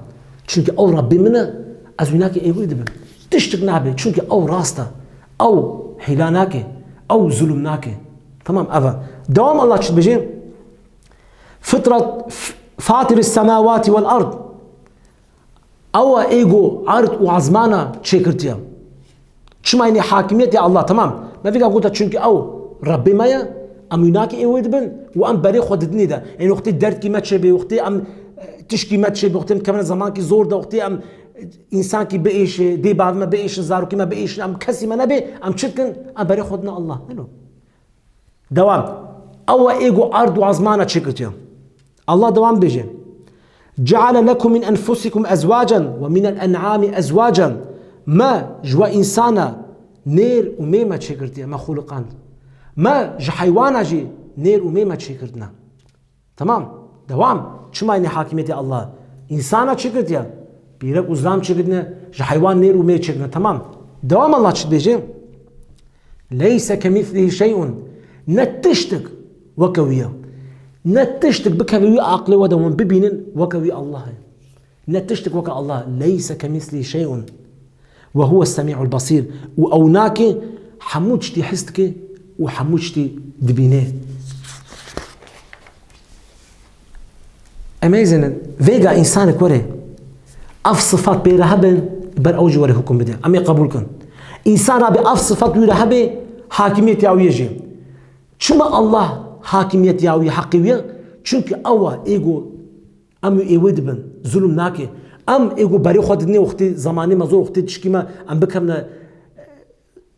Çünkü ew Rabbê min e, ez wî nakê ê wê dibim. Tiştik nabe, çünkü ew rast e. Ew hîla nake, ew zulm nake. Tamam, ev e. Dewam Allah çi dibêje? Fitrat, f-, fatiris semawati vel ard. Ew e ê ku erd û ezmana çêkirtiye. Çima, yani hakimiyetê Allah, tamam. Me vêga gote, çünkü ew Rabbê me ye, em wî nakê ê wê dibin û em berê xwe didinê de. Yani wextê derdkî me çêbê, wextê em, e, tişkî me çê bi wextê em kevine zemankî zor de wextê em însankî biêşe, dê bavê me biêşin, zarokê me biêşin, em kesî me nebe, em çi dikin? Em berê xwe dine Allah. Nelo. Dewam. Ew e êgo erd û azmana çêkirtiye. Allah dewam bêje. Ceale lekum min enfusikum ezwacan ve minel en'ami ezwacan. Me ji we însana nêr û mê me çêkirtiye, me xuliqand. Me ji heywana jî nêr û mê me çêkirtine. Tamam. Dewam. Çima yine hakimiyetê Allah? Însana çêkirtiye. Pîrek û zilam çêkirtine. Ji heywan nêr û mê çêkirtine. Tamam. Dewam Allah çi dibêje? Leyse kemîslihi şey'un. Ne tiştik weke wî ye. Ne tiştik bikeve wî aqilê we de hûn bibînin weke wî Allah e. Ne tiştik weke Allah. Leyse kemîslihi şey'un. Ve huwe semî'ul basîr. Û ew nake hemû tiştî his dike û hemû tiştî dibîne. Em ê zînin, vêga însanek were, ev sifat pê re hebe, ber ew jî were hukum bide. Em ê qebûl kin. Însan rabe ev sifat wî re hebe, hakimiyet ya wî ye jî. Çima Allah hakimiyet ya wî, heqê wî ye? Çunke ew e, êgo em û êwê dibin, zulm nake. Em êgo berê xwe didinê wextê zemanê me zor, wextê tişkî me, em bikevne,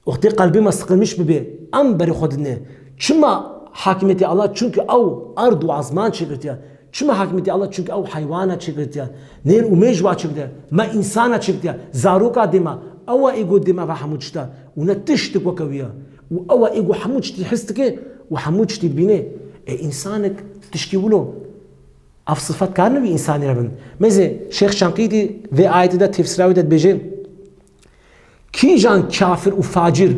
wextê qelbê me siqilmiş bibe, em berê xwe didinê. Çima hakimiyetê Allah? Çunke ew erd û azman çêkirtiye. Çima hakimiyetê Allah? Çunke ew heywana çêkirtiye. Nêr û mê ji wa çêkirtiye. Me însana çêkirtiye. Zaroka dê me. Ew e êgo dê me ve hemû tişta. Û ne tiştik weke wî ye. Û ew e êgo hemû tiştî his dike û hemû tiştî dibîne. Ê însanek tişkî wilo. Ev sifat karine wî însanî re bin. Mêze Şêx Şenqîtî vê ayetê de tefsîra wê de dibêje, kîjan kafir û facir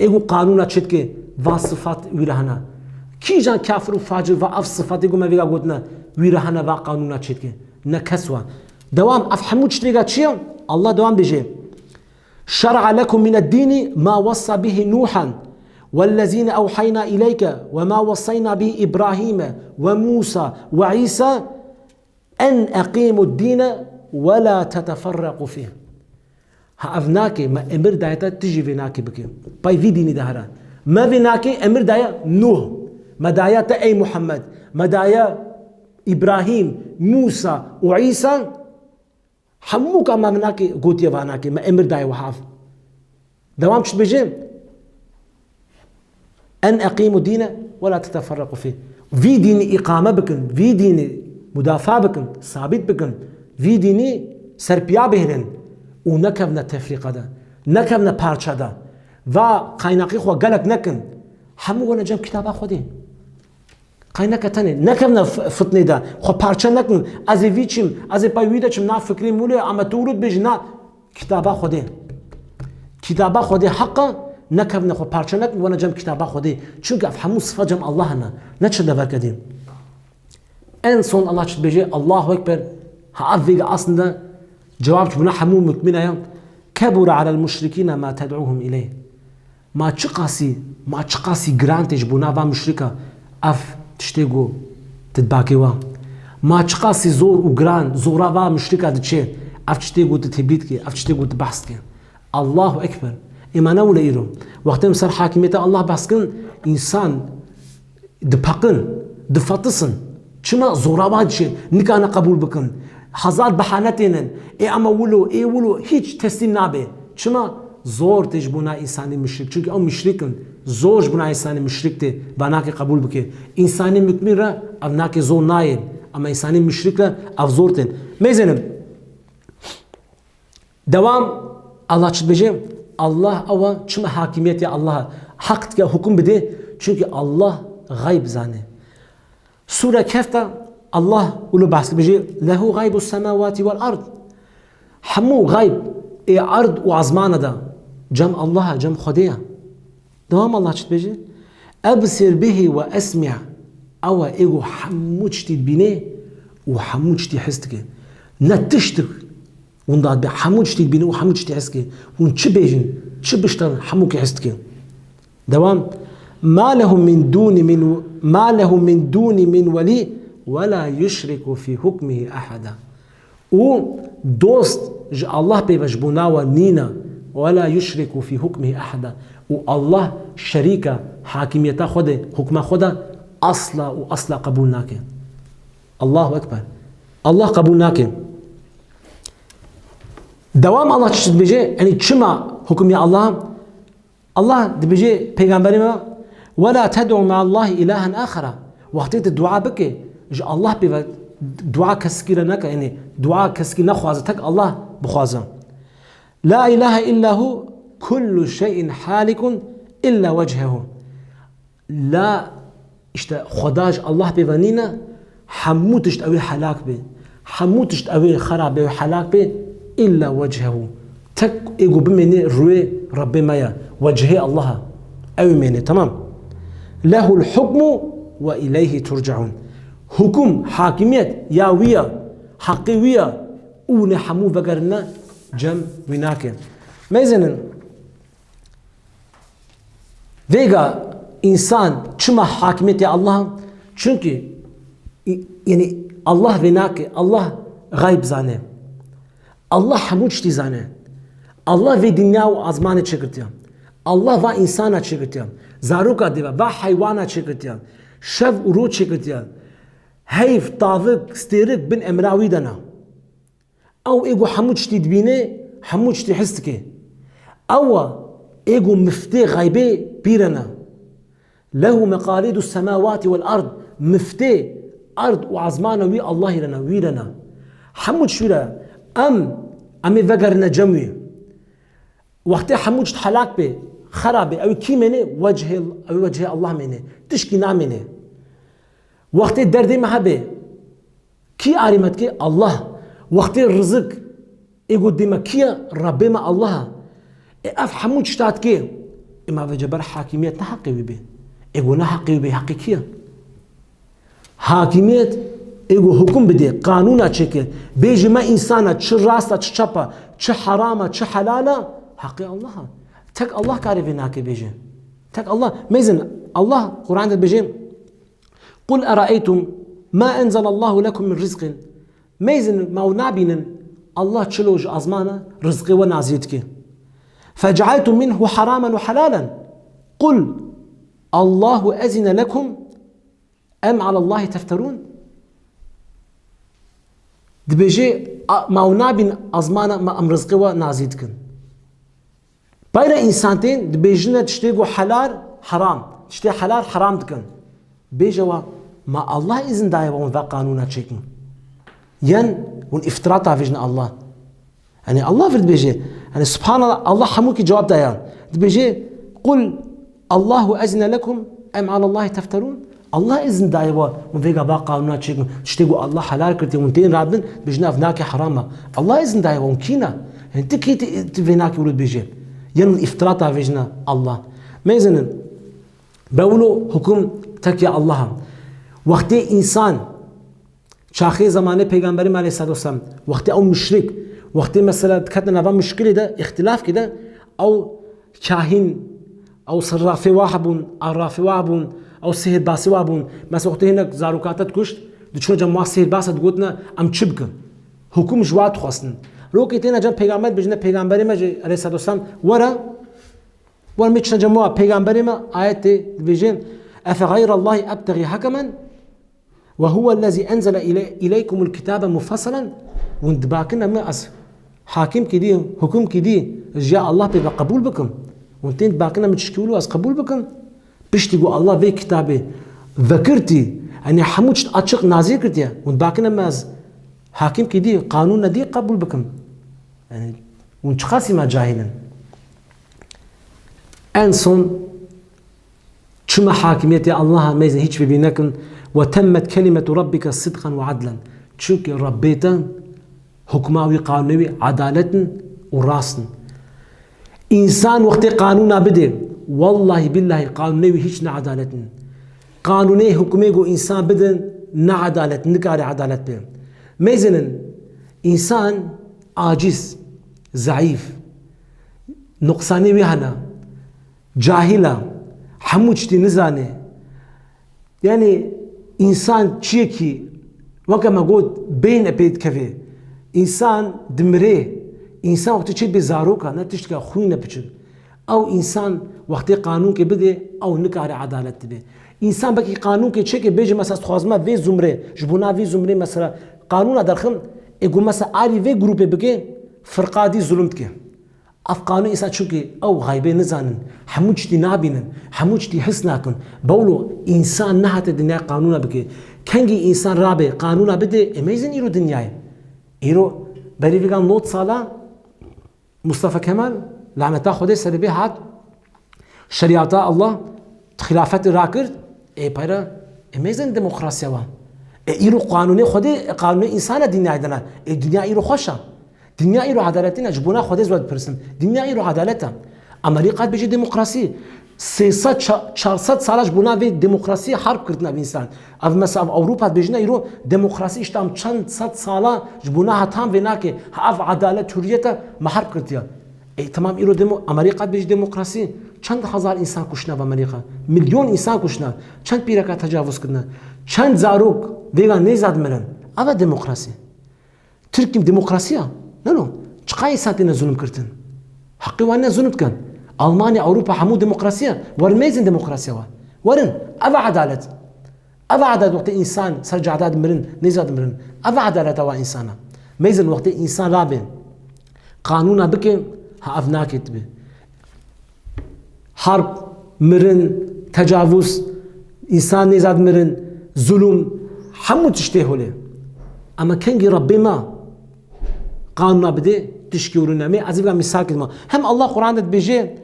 ê ku qanûna çêdike va sifat wî re hene? Kîjan kafir û facir va ev sifatê ku me vêga gotine wî re hene va qanûna çêdike? Ne kes wa. Dewam, ev hemû tişt vêga çi ye? Allah dewam bêje. شرع لكم من الدين ما وصى به نوحا والذين أوحينا إليك وما وصينا به إبراهيم وموسى وعيسى أن أقيموا الدين ولا تتفرقوا فيه. Ha ev nake, me emir daye te, tu jî vê nake bike. Pay vî dînî de here. Me vê nake emir daye Nuh. Me daye te ey Muhammed. Me daye Îbrahîm, Mûsa û Îsa. Hemû ka me vinakê gotiye vanakê, me emir daye wiha. Dewam çi dibêje? En eqîmu dîne we la teteferrequ fî. Vî dînî îqame bikin, vî dînî mudafaa bikin, sabît bikin, vî dînî serpiya bihêlin û nekevne tefrîqe de, nekevne parça de. Va qaynaqî xwe gelek nekin. Hemû wene cem kitaba Xwedê. Qay neke tenê, nekevne f-, fitnê de, xwe parçe nekin, ez ê vî çim, ez ê pay wî de çim, na fikrê mûlê, ama tu wilo dibêjî, na, kitaba Xwedê. Kitaba Xwedê heq e, nekevne xwe parçe nekin, wene cem kitaba Xwedê. Çunke ev hemû sifa cem Allah hene, ne çi deverke dîn. En son Allah çi dibêje? Allahu Ekber. Ha ev vêga aslında cewab ji bona hemû mutmîna ye. Kebura alel muşrikîne ma ted'uhum ileyh. Ma çiqasî, ma çiqasî giran tê ji bona va muşrika ev tiştê ku tu dibakê wa. Ma çiqasî zor û giran, zora va muşrika diçe ev tiştê ku tu tebî dikê, ev tiştê ku tu behs dikê. Allahu Ekber. Ê ma ne wile îro. Wextê em ser hakimiyeta Allah behs kin, însan dipeqin, difetisin. Çima? Zora wa diçe, nikane qebûl bikin. Hezar behane tênin. Ê ama wilo, ê wilo, hîç teslîm nabe. Çima? Zor tê ji bona însanî muşrik. Çunke ew muşrik in. Zor ji bona însanî muşrik tê. Va nake qebûl bike. Însanî mutmîn re ev nake zor nayê. Ama însanî muşrik re ev zor tên. Mêzenim. Dewam, Allah çi dibêje? Allah ew e, çima hakimiyetê Allah e. Heq dike hukum bide, çunke Allah xeyb zane. Sûre Kehf de Allah wilo behs dibêje, lehu xeybus semawati vel ard. Hemû xeyb ê erd û ezmana de cem Allah e, cem Xwedê ye. Dewam Allah çi dibêje? Ebsir bihi ve esmi'. Ew e êgo hemû tiştî dibîne û hemû tiştî his dike. Ne tiştik winda dibe, hemû tiştî dibîne û hemû tiştî his dike. Hûn çi bêjin, çi biştan, hemûkî his dike. Dewam. Ma lehu min dûni min, ma lehu min dûni min welî ve la yuşriku fî hukmihi eheda. Û dost ji Allah pê ve ji bona we nîne. Ve la yuşriku fî hukmihi eheda. Û Allah şerîka hakimiyeta xwe de, hukma xwe de asla û asla qebûl nake. Allahu Ekber. Allah qebûl nake. Dewam Allah çi dibêje? Yanî çima hukum ya Allah? Allah dibêje peygamberê me, "Ve la ted'u ma'allahi ilahen axara." Wextê tu dua bike, ji Allah pê ve dua keskî re neke, yanî dua keskî nexwaze, tek Allah bixwaze. "La ilahe illa hu, kullu şey'in halikun illa wechhehu." La, işte, Xweda ji Allah pê ve nîne, hemû tişt ew ê helak bê. Hemû tişt ew ê xera bê, ew ê helak bê, illa wechhehu. Tek ê ku bimêne rûyê Rebbê me ye. Wechhê Allah e. Ew ê mêne, tamam. Lehul hukmu ve ileyhi turcaun. Hukum, hakimiyet ya wî ye, heqê wî ye. Û ne hemû vegerine cem wî nake. Mêzinin, Vêga însan çima hakimiyetê Allah? Çunkî, i-, yanî Allah vê nake, Allah xeyb zane. Allah hemû tiştî zane. Allah vê dinya û azmanê çêkirtiye. Allah va însana çêkirtiye. Zaroka dê ve, va heywana çêkirtiye. Şev û roj çêkirtiye. Heyv, tavik, stêrik bin emra wî de ne. Ew ê ku hemû tiştî dibîne, hemû tiştî his dike. Ew e ê ku miftê xeybê pî re ne. Lehu meqalîdu semawati wel ard. Miftê erd û ezmana wî Allahî re ne, wî re ne. Hemû tişt wî re. Em, em ê vegerine cem wî. Wextê hemû tişt helak bê, xera bê, ew kî mêne? Wechê, ew wechê Allah mêne. Tişkî namêne. Wextê derdê me hebe, kî arê me dike? Allah. Wextê rizik ê ku dê me kî ye? Rebbê me Allah e. Ê ev hemû tişta dike. Ê ma vêce ber hakimiyet ne heqê wî bê. Ê ku ne heqê wî bê, heqê kî ye? Hakimiyet ê ku hukum bidê, qanûna çêke. Bêje me însana çi rast e, çi çap e, çi heram e, çi helal e, heqê Allah e. Tek Allah karê vê nake bêje. Tek Allah. Mêzin, Allah Quran de dibêje, "Qul eraeytum ma enzelallahu lekum min rizqin." Mêzin, ma ew nabînin Allah çilo ji azmana rizqê we nazî dike. "Fecealtum minhu haraman ve halalan. Qul Allahu ezine lekum em alallahi tefterun." Dibêje, a, ma ew nabîn azmana ma em rizqê we nazî dikin. Peyre însan tên dibêjine tiştê ku helal heram, tiştê helal heram dikin. Bêje wa, ma Allah îzin daye wa hûn ve qanûna çêkin? Yen hûn îftira tavêjine Allah? Yanî Allah vir dibêje. Yanî subhanallah, Allah hemûkî cewab daye. Dibêje, "Qul Allahu ezine lekum em alallahi tefterun?" Allah îzin daye wa hûn vêga va qanûna çêkin. Tiştê ku Allah helal kirtiye hûn tên radin, bêjin ev nake heram e. Allah îzin daye wa hûn kî ne? Yanî ti kî ti, ti vê nake wilo dibêje? Yen hûn îftira tavêjine Allah. Mêzinin, be wilo hukum tek ya Allah e. Wextê însan Çaxê zemanê Peygamberê me aleyhissalatu vesselam, wextê ew muşrik, wextê mesela diketine nava muşkilê de, îxtilafkê de, ew kahîn, ew serrafê wa hebûn, arrafê wa hebûn, ew sihrbasê wa hebûn. Mesela wextê hinek zarokate dikuşt, diçûne cem wa sihrbasa digotine, em çi bikin? Hukum ji wa dixwestin. Rokê têne cem Peygamber dibêjine, Peygamberê me jî aleyhissalatu vesselam, were, were me çine cem wa, Peygamberê me ayetê dibêje, "Efe gayrallahi ebtexî hakemen?" "Ve huwellezî enzele ile-, ileykumul kitabe mufassalen." Hûn dibakine min ez hakimkî dî, hukumkî dî ji ya Allah pê ve qebûl bikim? Hûn tên dibakine min tişkî wilo ez qebûl bikim? Piştî ku Allah vê kitabê vekirtî, yanî hemû tişt açiq nazîr kirtiye, hûn dibakine min ez hakimkî dî, qanûne dî qebûl bikim? Yanî hûn çiqasî me cahîl in? En son Çima hakimiyetê Allah mêzin hîç bibî nekin. "Ve temmet kelimetu rabbike sidqan ve adlen." Çunkî Rebbê te hukma wî, qanûnê wî edalet in û rast in. Însan wextê qanûna bidê, wellahî billahî qanûnê wî hîç ne edalet in. Qanûnê, hukmê ku însan bidin ne edalet, nikare edalet bê. Mêzinin, însan aciz, zeîf, nuqsanê wî hene. Cahil e, hemû tiştî nizane. Yanî însan çiyekî, weke me got, bêhn e pê dikeve. Însan dimire. Însan wextê çê dibê zarok e, ne tiştke xwîn e piçik. Ew însan wextê qanûnkê bidê, ew nikare edalet dibe. Însan belkî qanûnkê çêke bêje, mesela, ez dixwazim vê zumrê, ji bona vî zumrê, mesela, qanûna derxin, ê ku mesela arî vê grûpê bike, firqa dî zulm dike. Ev qanûn însan, çunkî ew xeybê nizanin, hemû tiştî nabînin, hemû tiştî his nakin. Bawlo, însan nehate dinyayê qanûna bike. Kengî însan rabe, qanûna bide, ê meyzin îro dinyayê. Îro berî vîgan nod sala Mustafa Kemal, laneta Xwedê serê bê, hat şerîata Allah, xilafetê rakir, ê peyre, ê meyzin demokrasiya wa. Ê îro qanûnê Xwedê, qanûnê însana dinyayê dana. Ê dinya îro xweş a. Dinya îro edaletî ne, ji bona Xwedê ez we dipirsim. Dinya îro edalet e. Amerîka dibêje demokrasî. Sê sed, ça-, çar sed sala ji bona vê demokrasiyê harb kirtin ev însan. Ev mesela ev Ewropa dibêjine îro demokrasî, îşte em çend sed sala ji bona hetan vê nake. Ha ev edalet, hurriyet e, me harb kirtiye. Ê temam îro demo-, Amerîka dibêje demokrasî. Çend hezar însan kuştine ev Amerîka. Milyon însan kuştine. Çend pîreka tecavuz kirine. Çend zarok vêga nêzad mirin. Ev e demokrasî. Tirkî demokrasî ya? Ne no. Çiqa însan têne zulm kirtin? Heqê wan ne zulm dikin. Almanya, Ewropa hemû demokrasî ya. Werin meyzin demokrasiya wa. Werin. Ev e edalet. Ev e edalet, wextê însan ser cada dimirin, nêza dimirin. Ev e edaleta wa însana. Meyzin wextê însan rabê, qanûna bike, ha ev nake dibe. Harb, mirin, tecavuz, însan nêzad mirin, zulum, hemû tiştê holê. Ama kengî Rebbê me qanûna bide, tişkî wiro ne. Mê ez vîga mîsal kidima. Hem Allah Quran de dibêje,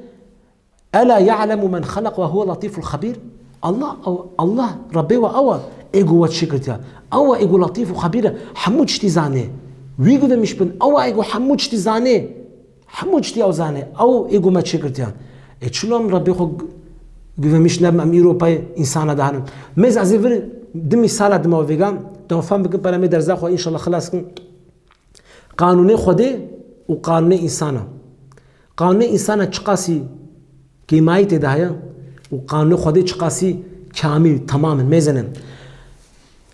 "Ela ya'lemu men xelaq ve huve latîful xebîr." Allah, Allah, Rebbê we ew e, ê ku we çêkirtiya. Ew e ê ku latîf û xebîr e, hemû tiştî zanê. Wî guvemiş bin, ew e ê ku hemû tiştî zanê. Hemû tiştî ew zanê, ew ê ku me çêkirtiyan. Ê çilo em Rebbê xwe gu-, guvemiş nebim, em îro pey însana dihanin. Mêz ez ê vir di mîsala dima vêgan, te fam bikin, pere mê derza xwe înşallah xilas kin. Qanûnê Xwedê û qanûnê însana. Qanûnê însana çiqasî kêmayî tê de heye û qanûnê Xwedê çiqasî kamîl, temam in, mêzin in.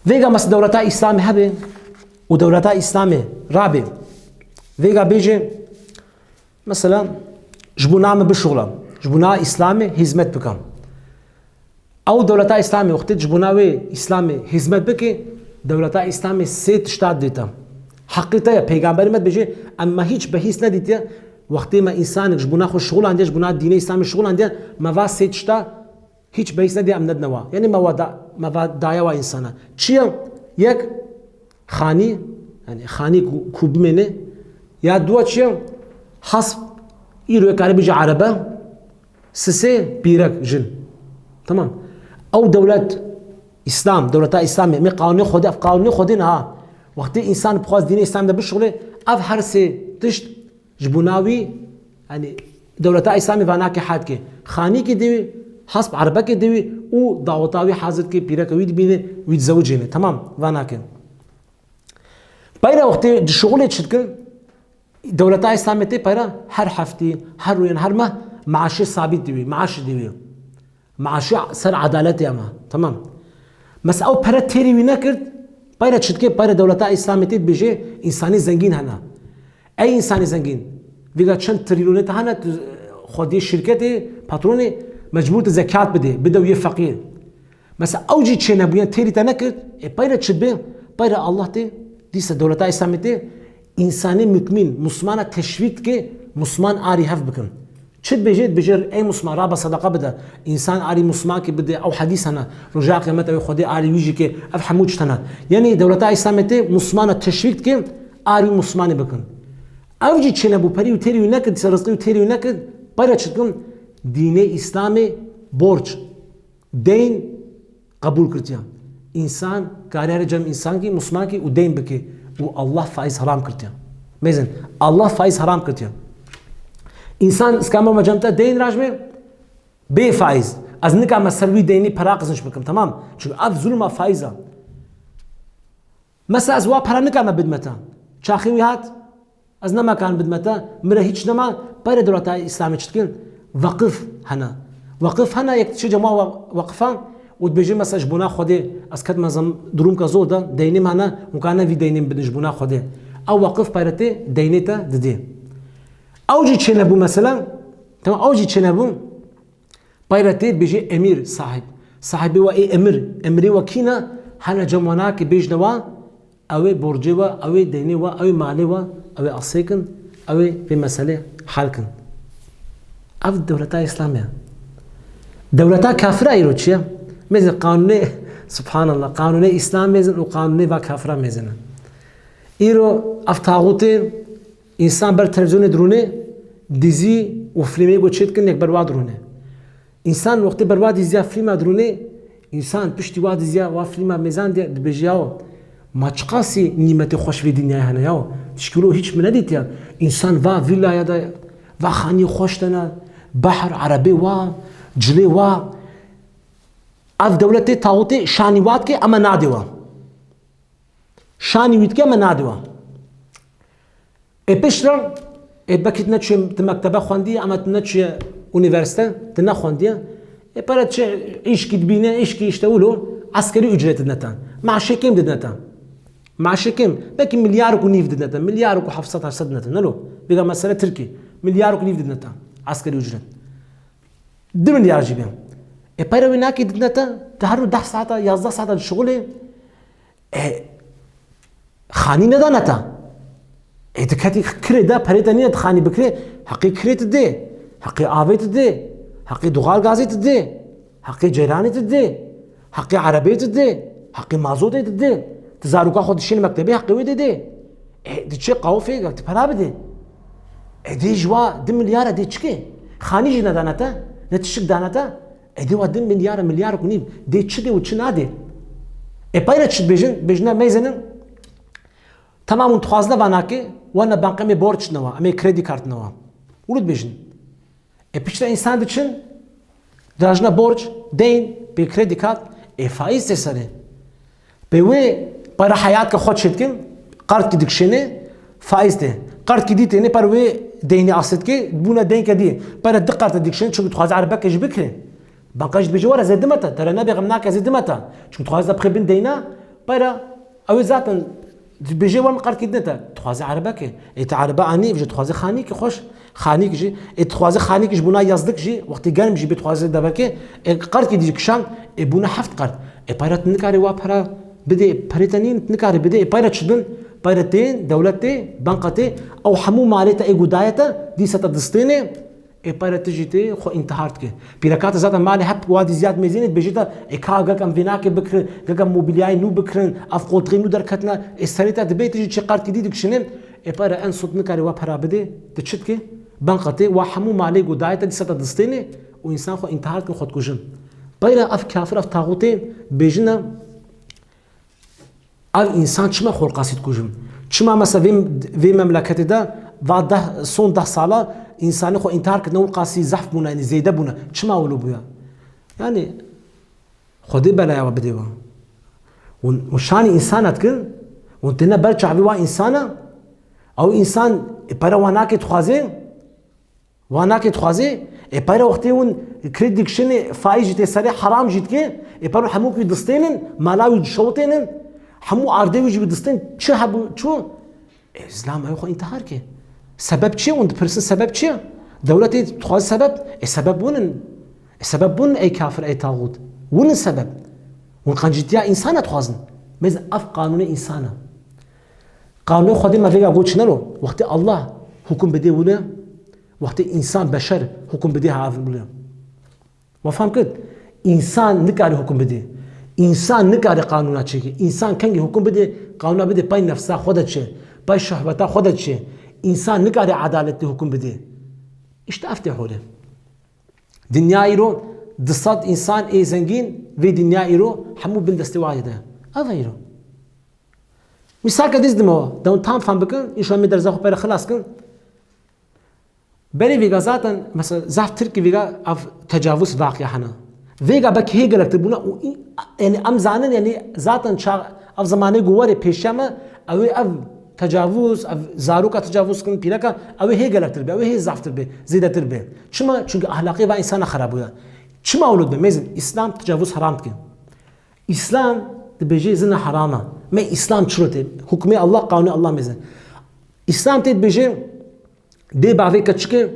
Vêga mes dewleta Îslamê hebe û dewleta Îslamê rabe. Vêga bêje, mesela, ji bo na min bişuxula, ji bo na Îslamê hizmet bika. Ew dewleta Îslamê wextê ji bo na wê Îslamê hizmet bike, dewleta Îslamê sê tişta didê te. Heqê te ye, peygamberê me dibêje, em me hîç behîs nedîtiye, wextê me însanek ji bo na xwe şixulandiye, ji bo na dînê Îslamê şixulandiye, me va sê tişta Hîç behîs nediye, em nedine wa. Yanî me wa da, me va daye wa însana. Çi ye? Yek, xanî, yanî xanî ku, ku bimêne. Ya dua çi ye? Hasp, îro kare bêje erebe, sisê pîrek, jin. Tamam. Ew dewlet, Îslam, dewleta Îslamê, me qanûnê Xwedê, ev qanûnê Xwedê ne ha. Wextê însan bixwaz dînê Îslam de bişuxulê, ev her sê tişt Ji bo na wî, yanî dewleta Îslamê va nake hal dike. Xanîkê dê wî, hasp erebekê dê wî û daweta wî hazir dike, pîreke wî dibîne, wî dizewicêne. Temam, va nake. Peyra wextê dişuxulê çi dikin? Dewleta Îslamê tê peyra her heftî, her rûyen, her meh maaşê sabît dê wî, maaş dê wî. Maaşê ser edaletê ama. Tamam. Mesela ew pere têrî wî nekird, peyre çi dike, peyre dewleta Îslamê tê dibêje, însanê zengîn hene. Ey însanê zengîn, vîga çend trilyonê te hene, tu xwediyê şirketê, patronê, mecbûr te zekat bidê, bide wî yê feqîr. Mesela ew jî çênebûye, têrî te nekird, ê peyre çi dibe? Peyre Allah tê, dîse dewleta Îslamê tê, însanê mukmîn, musmana teşwîk dike, musman arî hev bikin. Çi dibêje? Dibêje, ey musman, rabe sedeqa bide. Însan arî musmankê bide, ew hedîs hene. Roja qiyamet ew Xwedê arî wî jî ke, ev hemû tişt hene. Yanî dewleta Îslamê tê musmana teşwîk dike, arî musmanê bikin. Ew jî çênebû, perî û têrî wî nekir, dîsa rizqî û têrî wî nekir, peyre çi dikin? Dînê Îslamê borc, deyn qebûl kirtiye. Însan kare here cem însankî, musmankî û deyn bike û Allah faiz haram kirtiye. Mêzin, Allah faiz haram kirtiye. Însan iskamba me cem te deyn rajme bê faiz. Ez nikame ser wî deynî pera qizînç bikim, tamam? Çünkü ev zulma faiz e. Mesela ez wa pera nikame bidme te. Çaxê wî hat, ez nema kan bidme te, min re hîç nema, peyre dewleta Îslamê çi dikin? Weqif hene. Weqif hene, yek diçe cema we-, weqifan û dibêje, mesela ji bona Xwedê ez ketime zem-, durumka zor de, deynê me hene, hûn karine vî deynê min bidin ji bona Xwedê. Ew weqif peyre tê, deynê te didê. Ew jî çênebû mesela, tamam, ew jî çênebû, peyre tê dibêje emîr, sahib. Sahibê we ê emir, emirê we kî ne? Hene cem we nake bêjne wa, Ew ê borcê we, ew ê deynê we, ew ê malê we, ew ê asê kin, ew ê vê meselê hal kin. Ev dewleta Îslamê ye. Dewleta kafira îro çi ye? Mêzin qanûnê, subhanallah, qanûnê Îslam mêzin û qanûnê va kafira mêzin e. Îro ev taxûtê însan ber televîzyonê dirûnê, dizî û filmê ku çêdikin yek ber wa dirûnê. Însan wextê ber wa dîziya fîlma dirûnê, însan piştî wa dîziya wa fîlma mêzan diye dibêje, yaw, ma çiqasî nîmetê xweş vê dinyayê hene yaw. Tişkî wilo hîç min nedîtiye. Însan va vîlaya de, va xaniyê xweş de ne, behr, erebê wa, cilê wa. Ev dewletê taxûtê şanî wa dike, ema nadê wa. Şanî wî dike, ema nadê wa. Ê piştre, ê belkî tu neçûye tu mektebe xwendiye, ema tu neçûye unîversîte, tu nexwendiye. Ê pere çi îşkî dibîne, îşkî îşte wilo, eskerî ucret didine te. Maaşê kêm didine te. Maaşê kêm, belkî milyarek û nîv didine te, milyarek û heft sed heşt sed didine te. Nelo, vêga mesele Tirkî, milyarek û nîv didine te. Eskerî ucret. Du milyar jî bê. Ê pere wê nakê didine te, tu her rû deh saeta, yazdeh saeta dişixulê, E, xanî nedane te. E, tu ketî kirê de, perê te nîne tu xanî bikirê, heqê kirê tu dê, heqê avê tu dê, heqê doğalgazê tu dê, heqê ceyranê tu dê, heqê erebeyê tu dê, heqê mazotê tu dê. Tu zaroka xwe dişînî mektebê, heqê wê dê dê. E, diçê qawofê, tu pera bidê. E, dê ji wa du milyar e, dê çikê? Xanî jî nedane te, ne tişik dane te. Ê dê wa du milyar, milyar û nîv. Dê çi dê û çi nadê? Ê peyre çi dibêjin? Dibêjin, ne mêzinin. Tamam, hûn dixwazine va nakê, wana banka em ê borç newa, em ê kredi kart newa. Wilo dibêjin. Ê piştre însan diçin, dirajine borç, deyn, pê kredi kart, ê faiz tê serê. Pê wê peyre heyat ke xwe çêdikin, qardkî dikişêne, faiz tê. Qardkî dî têne, peyre wê deynî asê dike, bûne deynke dî. Peyre di qard dikişêne, çunku dixwaze erebeke jî bikire. Banka jî dibêje, were zê dime te, tere nebêxim nake zê dime te. Çunku dixwaze te bixê bin deyna, peyre ew ê zaten dibêje, were min qardkî dine te. Dixwaze erebeke. Ê te erebe anî, dibêje dixwaze xanîkî xweş. Xanîk jî, ê dixwaze xanîk ji bona yazdik jî, wextê germ jî bê dixwaze debeke, ê qardkî dî kişand, ê bûne heft qard. Ê peyre tu nikarî wa pera bidê, perê te nîn, tu nikarî bidê, ê peyre çi din? Peyre tên, dewlet tê, banka tê, ew hemû malê te ê ku daye te, dîsa te distêne, ê peyre tu jî tê xwe întihar dike. Pîreka te zaten malê hep wa dî ziyad mêzînê, dibêje te, ê ka gek em vê nakê bikirin, gek em mobilyayê nû bikirin, ev qoltixê nû derketine, ê serê te dibê tu jî çê qardkî dî dikişînin, Ê peyre en sod nikarî wa pera bidê, tu çi dikî? Banka tê, wa hemû malê ku daye te dîsa te distêne û însan xwe întihar dikin, xwe dikujin. Peyre ev kafir, ev taxûtê bêjine, ev însan çima xwe qasî dikujin? Çima mesela vê, vê memleketê de va deh, son deh sala însanê xwe întihar kirine û qasî zehf bûne, yanî zêde bûne? Çima wilo bûye? Yanî Xwedê belaya we bidê we. Hûn, hûn şanî însana dikin, hûn têne ber çavê wa însana, ew însan, ê, pere wa nake dixwaze, wa nake dixwaze, ê, pere wextê hûn kredi dikişînê, faîz jî tê serê, heram jî dike, ê, pere hemû wî distênin, mala wî dişewitênin, hemû ardê wî jî wî distên, çi hebû, çû? Ê, Îslam ew xwe întihar ke. Sebeb çi ye? Hûn dipirsin sebeb çi ye? Dewletê dixwaze sebeb, ê, sebeb hûn in. Ê, sebeb hûn in, ey kafir, ey taxût. Hûn in sebeb. Hûn qencîtiya însana dixwazin. Mêz ev qanûnê însana. Qanûnê Xwedê me vêga got çi nero. Wextê Allah hukum bidê wile, wextê însan, beşer hukum bidê havin wile. We fam kir? Însan nikare hukum bidê. Însan nikare qanûna çêke. Însan kengê hukum bidê, qanûna bidê pey nefsa xwe de çi, pey şehweta xwe de çi. Însan nikare edaletê hukum bidê. Îşte ev tê holê. Dinya îro du sed însan ê zengîn, vê dinya îro hemû bin destê wa de. Ev e îro. Mîsalke dîs dime we. Dewin tam fam bikin, înşallah me derza xwe pere xilas kin. Berê vêga zaten, mesela, zaf Tirkî vêga ev tecavuz vaqiya hene. Vêga belkî hê gelektir bûne û î-, yanî em zanin, yanî zaten ça-, ev zemanê ku werê pêşiya me, ew ê ev tecavuz, ev zaroka tecavuz kin, pîreka, ew ê hê gelektir be, ew ê hê zaftir be, zêdetir be. Çima? Çunke ahlaqê va însana xerab bûye. Çima wilo dibe? Mêzin, Îslam tecavuz heram dike. Îslam dibêje zina heram e. Me Îslam çilo tê? Hukmê Allah, qanûnê Allah mêzin. Îslam tê dibêje, Dê bavê keçikê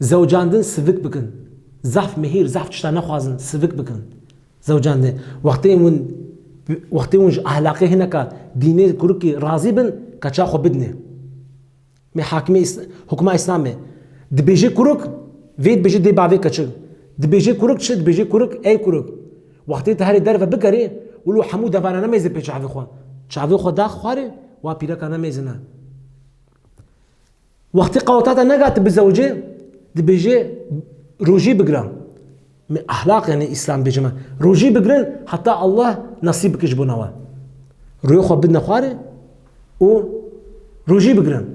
zewcandin sivik bikin. Zehf mihîr, zehf tişta nexwazin, sivik bikin. Zewcandin. Wextê hûn Wextê hûn ji ehlaqê hineka dînê kurikî razî bin, keça xwe bidinê. Me hakimê Îs-, hukma Îslamê. Dibêje kurik, vê dibêje dê bavê keçik. Dibêje kurik çi? Dibêje kurik, ey kurik. Wextê tu herê derve bigerê, wilo hemû devana nemêze pê çavê xwe. Çavê xwe dax xwarê, wa pîreka nemêzine. Wextê qaweta te nega tu bizewicê, dibêje rojî bigire. Me ehlaq, yani Îslam bêje me. Rojî bigirin heta Allah nasîb bike ji bona we. Rûyê xwe bidine xwarê û rojî bigirin.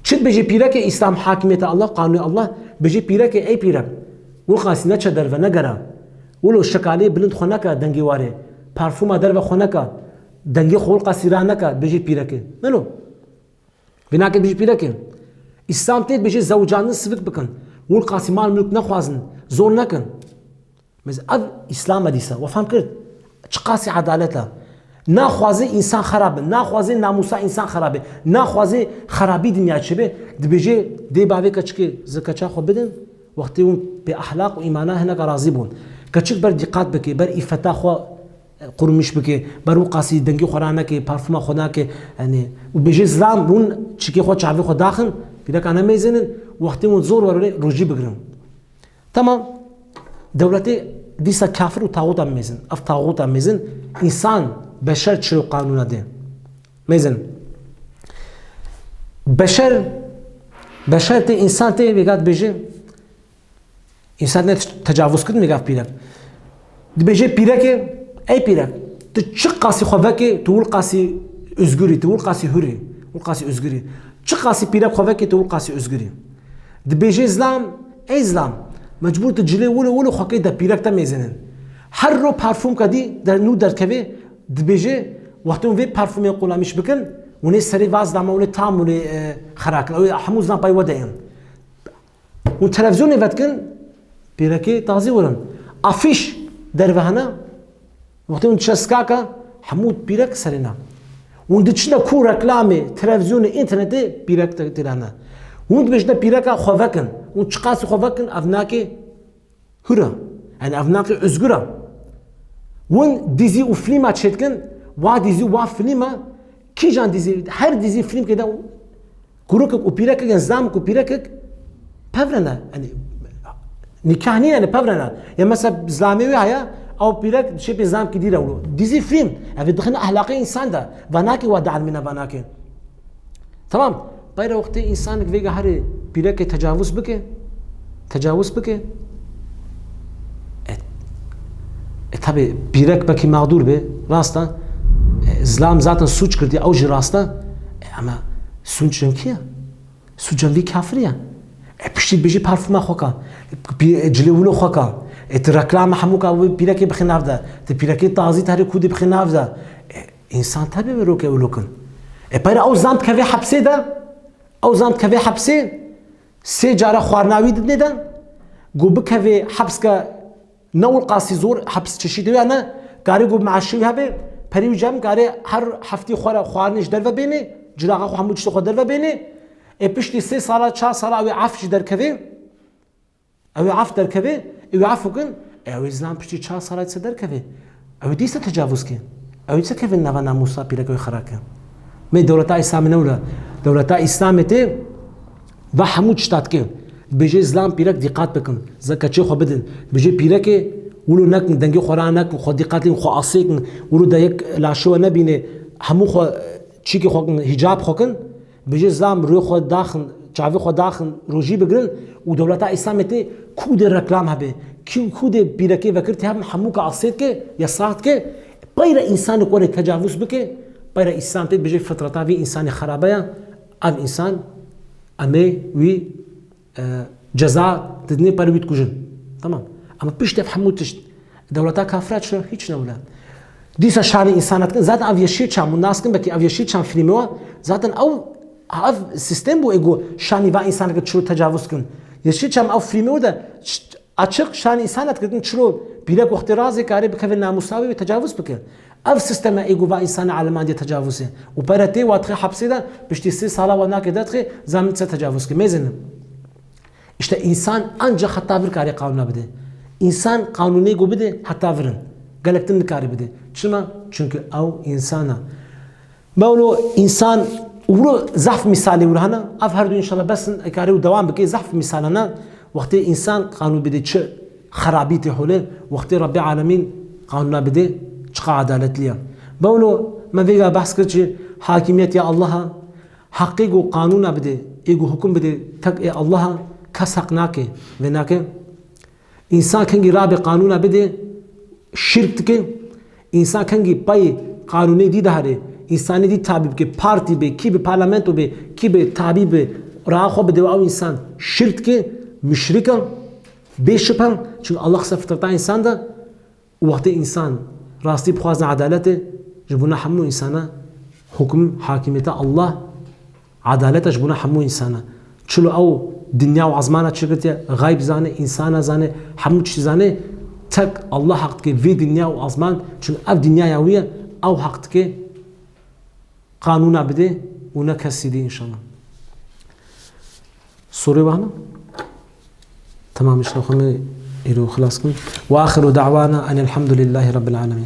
Çi dibêje pîrekê Îslam, hakimiyeta Allah, qanûnê Allah, bêje pîrekê, ey pîrek, wilqasî neçe derve, negere. Wilo şekalê bilind xwe neke dengê warê. Parfûma derve xwe neke. Dengê xwe wilqasî raneke, bêje pîrekê. Melo. Vê nake bêje pîrekê. Îslam tê dibêje zewicandin sivik bikin. Wilqasî mal milk nexwazin. Zor nekin. Mêz ev Îslam e dîsa. We fehm kir? Çiqasî edalet e. Naxwaze însan xerab be. Naxwaze namûsa însan xerab be. Naxwaze xerabî dinya çêbe. Dibêje dê bavê keçikê, zê keça xwe bidin. Wextê hûn pê ehlaq û îmana hineka razî bûn. Keçik ber dîqat bike, ber îfeta xwe qurmîş bike, ber wilqasî dengê xwe raneke, parfûma xwe nake, yani, û bêje zilam hûn çikê xwe çavê xwe daxin, pîreka nemêzinin, wextê hûn zor were rojî bigirin. Tamam, dewletê dîsa kafir û taxûta mêzin. Ev taxûta mêzin, însan, beşer çiro qanûna dê. Mêzin. Beşer, beşer tê, însan tê, vêga dibêje, însan ne tecavuz kirin, vêga pîrek. Dibêje pîrekê, ey pîrek, tu çiqasî xwe vekê, tu wilqasî özgürî, tu wilqasî hurî, wilqasî özgürî. Çiqasî pîrek xwe vekê, tu wilqasî özgürî. Dibêje zilam, ey zilam, mecbûr tu cilê wilo wilo xwe kê de pîrek te mêzinin. Her ro parfûmka dî der nû derkevê, dibêje, wextê hûn vê parfûmê qulamîş bikin, hûn ê serê va zilama, hûn ê tam, hûn ê, e, xerakin. Ew ê hemû zilam pay we de yên. Hûn televîzyonê vedikin, pîrekê tazî werin. Afîş derve hene, wextê hûn diçe skaka, hemû pîrek serê ne. Hûn diçine ku reklamê, televîzyonê, înternetê pîrek te-, têra ne. Hûn dibêjine pîreka xwe vekin. Hûn çiqasî xwe vekin, ev nake hur e. Yani ev nake özgür e. Hûn dîzî û fîlma çêdikin, wa dîzî, wa fîlma, kîjan dîzî, her dîzî fîlmkê de Kurikek û pîrekek, yan zilamik û pîrekek pevrene. Yani, nîkah nî yani pevrene. Ya mesela zilamê wê haya, ew pîrek dişê pê zilamkî dî re wilo. Dîzî fîlm, ev ê dixine ehlaqê însan de. Va nake wa dielmîne, va nake. Tamam. Peyre wextê însanek vêga herê pîrekê tecavuz bike, tecavuz bike. E, e, tabi pîrek belkî mağdur be, rast e. E, zilam zaten suç kirdiye, ew jî rast e. E, ama suç cem kî ye? Suç cem vî kafirî ye. E, piştî dibêjî parfuma xwe ka, pî-, e, cilê wilo xwe ka. E, tu reklama hemû ka wê pîrekê bixî nav de. Tu pîrekê tazî terê kûdî bixî nav de. E, însan tabi wê roke wilo kin. E, peyre ew zam dikeve hepsê de, ew zam dikeve hepsê, sê cara xwarina wî didinê de, ku bikeve hepske ne wilqasî zor, heps çeşîdê wê ne, karê ku meaşê wî hebe, perê wî cem karê her heftî xwe re xwarinê ji derve bênê, ciraxa xwe hemû tiştê xwe derve bênê, ê piştî sê sala, çar sala ew ê af jî derkeve, ew ê af derkeve, ew ê af kin, ew ê zilam piştî çar sala dîse derkeve. Ew ê dîse tecavuz ke. Ew ê dîse keve nava namûsa pîrek ew ê xera ke. Me dewleta Îslamê ne wila. Dewleta Îslamê tê va hemû tişta dike. Dibêje zilam pîrek dîqat bikin. Ze keçê xwe bidin. Dibêje pîrekê wilo nekin, dengê xwe ra nekin, xwe dîqat kin, xwe asê kin. Wilo de yek laşê we nebîne. Hemû xwe çîkê xwe kin, hîcab xwe kin. Bêje zilam rûyê xwe daxin, çavê xwe daxin, rojî bigirin û dewleta Îslamê tê kûdê reklam hebe. Kî-, kûdê pîrekê vekir tê hem hemû ke asê dike, yasaq dike, peyre însanek were tecavuz bike, peyre Îslam tê dibêje fitreta vî însanê xerabe ye, ev însan em ê wî, e, ceza didinê, peyre wî dikujin. Tamam. Ama pişt ev hemû tişt, dewleta kafira çi? Hiç ne wile. Dîsa şanê însana dikin. Zaten ev Yeşilçam, hûn nas kin, belkî ev Yeşilçam fîlmê wa. Zaten ew, ev sîstem bû, ê got şanî va însaneke çilo tecavuz kin. Yeşilçam ew fîlmê wa de ç-, açiq şanê însana dikirin, çilo pîrek wextê razê karê bikeve namûsa wê, wê tecavuz bike. Ev sîsteme ê got va însana elemandiye tecavuzê. Û pere tê wa dixê hepsê de, piştî sê sala wa nake derdixê, zanî çi tecavuz ke. Mêzinin. Îşte însan ancax heta vir karê qanûna bide. Însan qanûnê ku bide heta vir in. Gelek din nikare bide. Çima? Çunku ew însan e. Mewlo însan, wilo zehf mîsalê wilo hene, ev her du înşallah bes in, ekarê û dewam bike, zehf mîsal hene. Wextê însan qanûn bidê çi xerabî tê holê, wextê Rebbê Alemîn qanûna bidê çiqa edaletliya. Mewlo me vêga behs kir çi hakimiyet ya Allah e, heqê ku qanûna bidê, ê ku hukum bidê tek ê Allah e, kes heq nake, vê nake. Însan kengî rabê qanûna bidê, şirk dike. Însan kengî pey qanûnê dî diherê, însanê dî tabî bike, partî bê, kî bi parlamento bê, kî bi tabî bê, raa xwe bide ew însan şirk dike, muşrik e, bê şibhe, çunku Allah ser fitreta însan de, û wextê însan rastî bixwazin edaletê, ji bona hemû însana hukum, hakimiyeta Allah, edaleta ji bona hemû însana. Çilo ew dinya û ezmana çi girtiye, xeyb zane, însana zane, hemû tiştî zane, tek Allah heq dike vê dinya û ezman, çunku ev dinyaya wî ye, ew heq dike qanûna bidê û ne kesî dî înşallah. Sûrê wahna? Tamam, işte xwe me îro xilas kin. Ve axiru da'wana enelhamdülillahi rabbil alemin.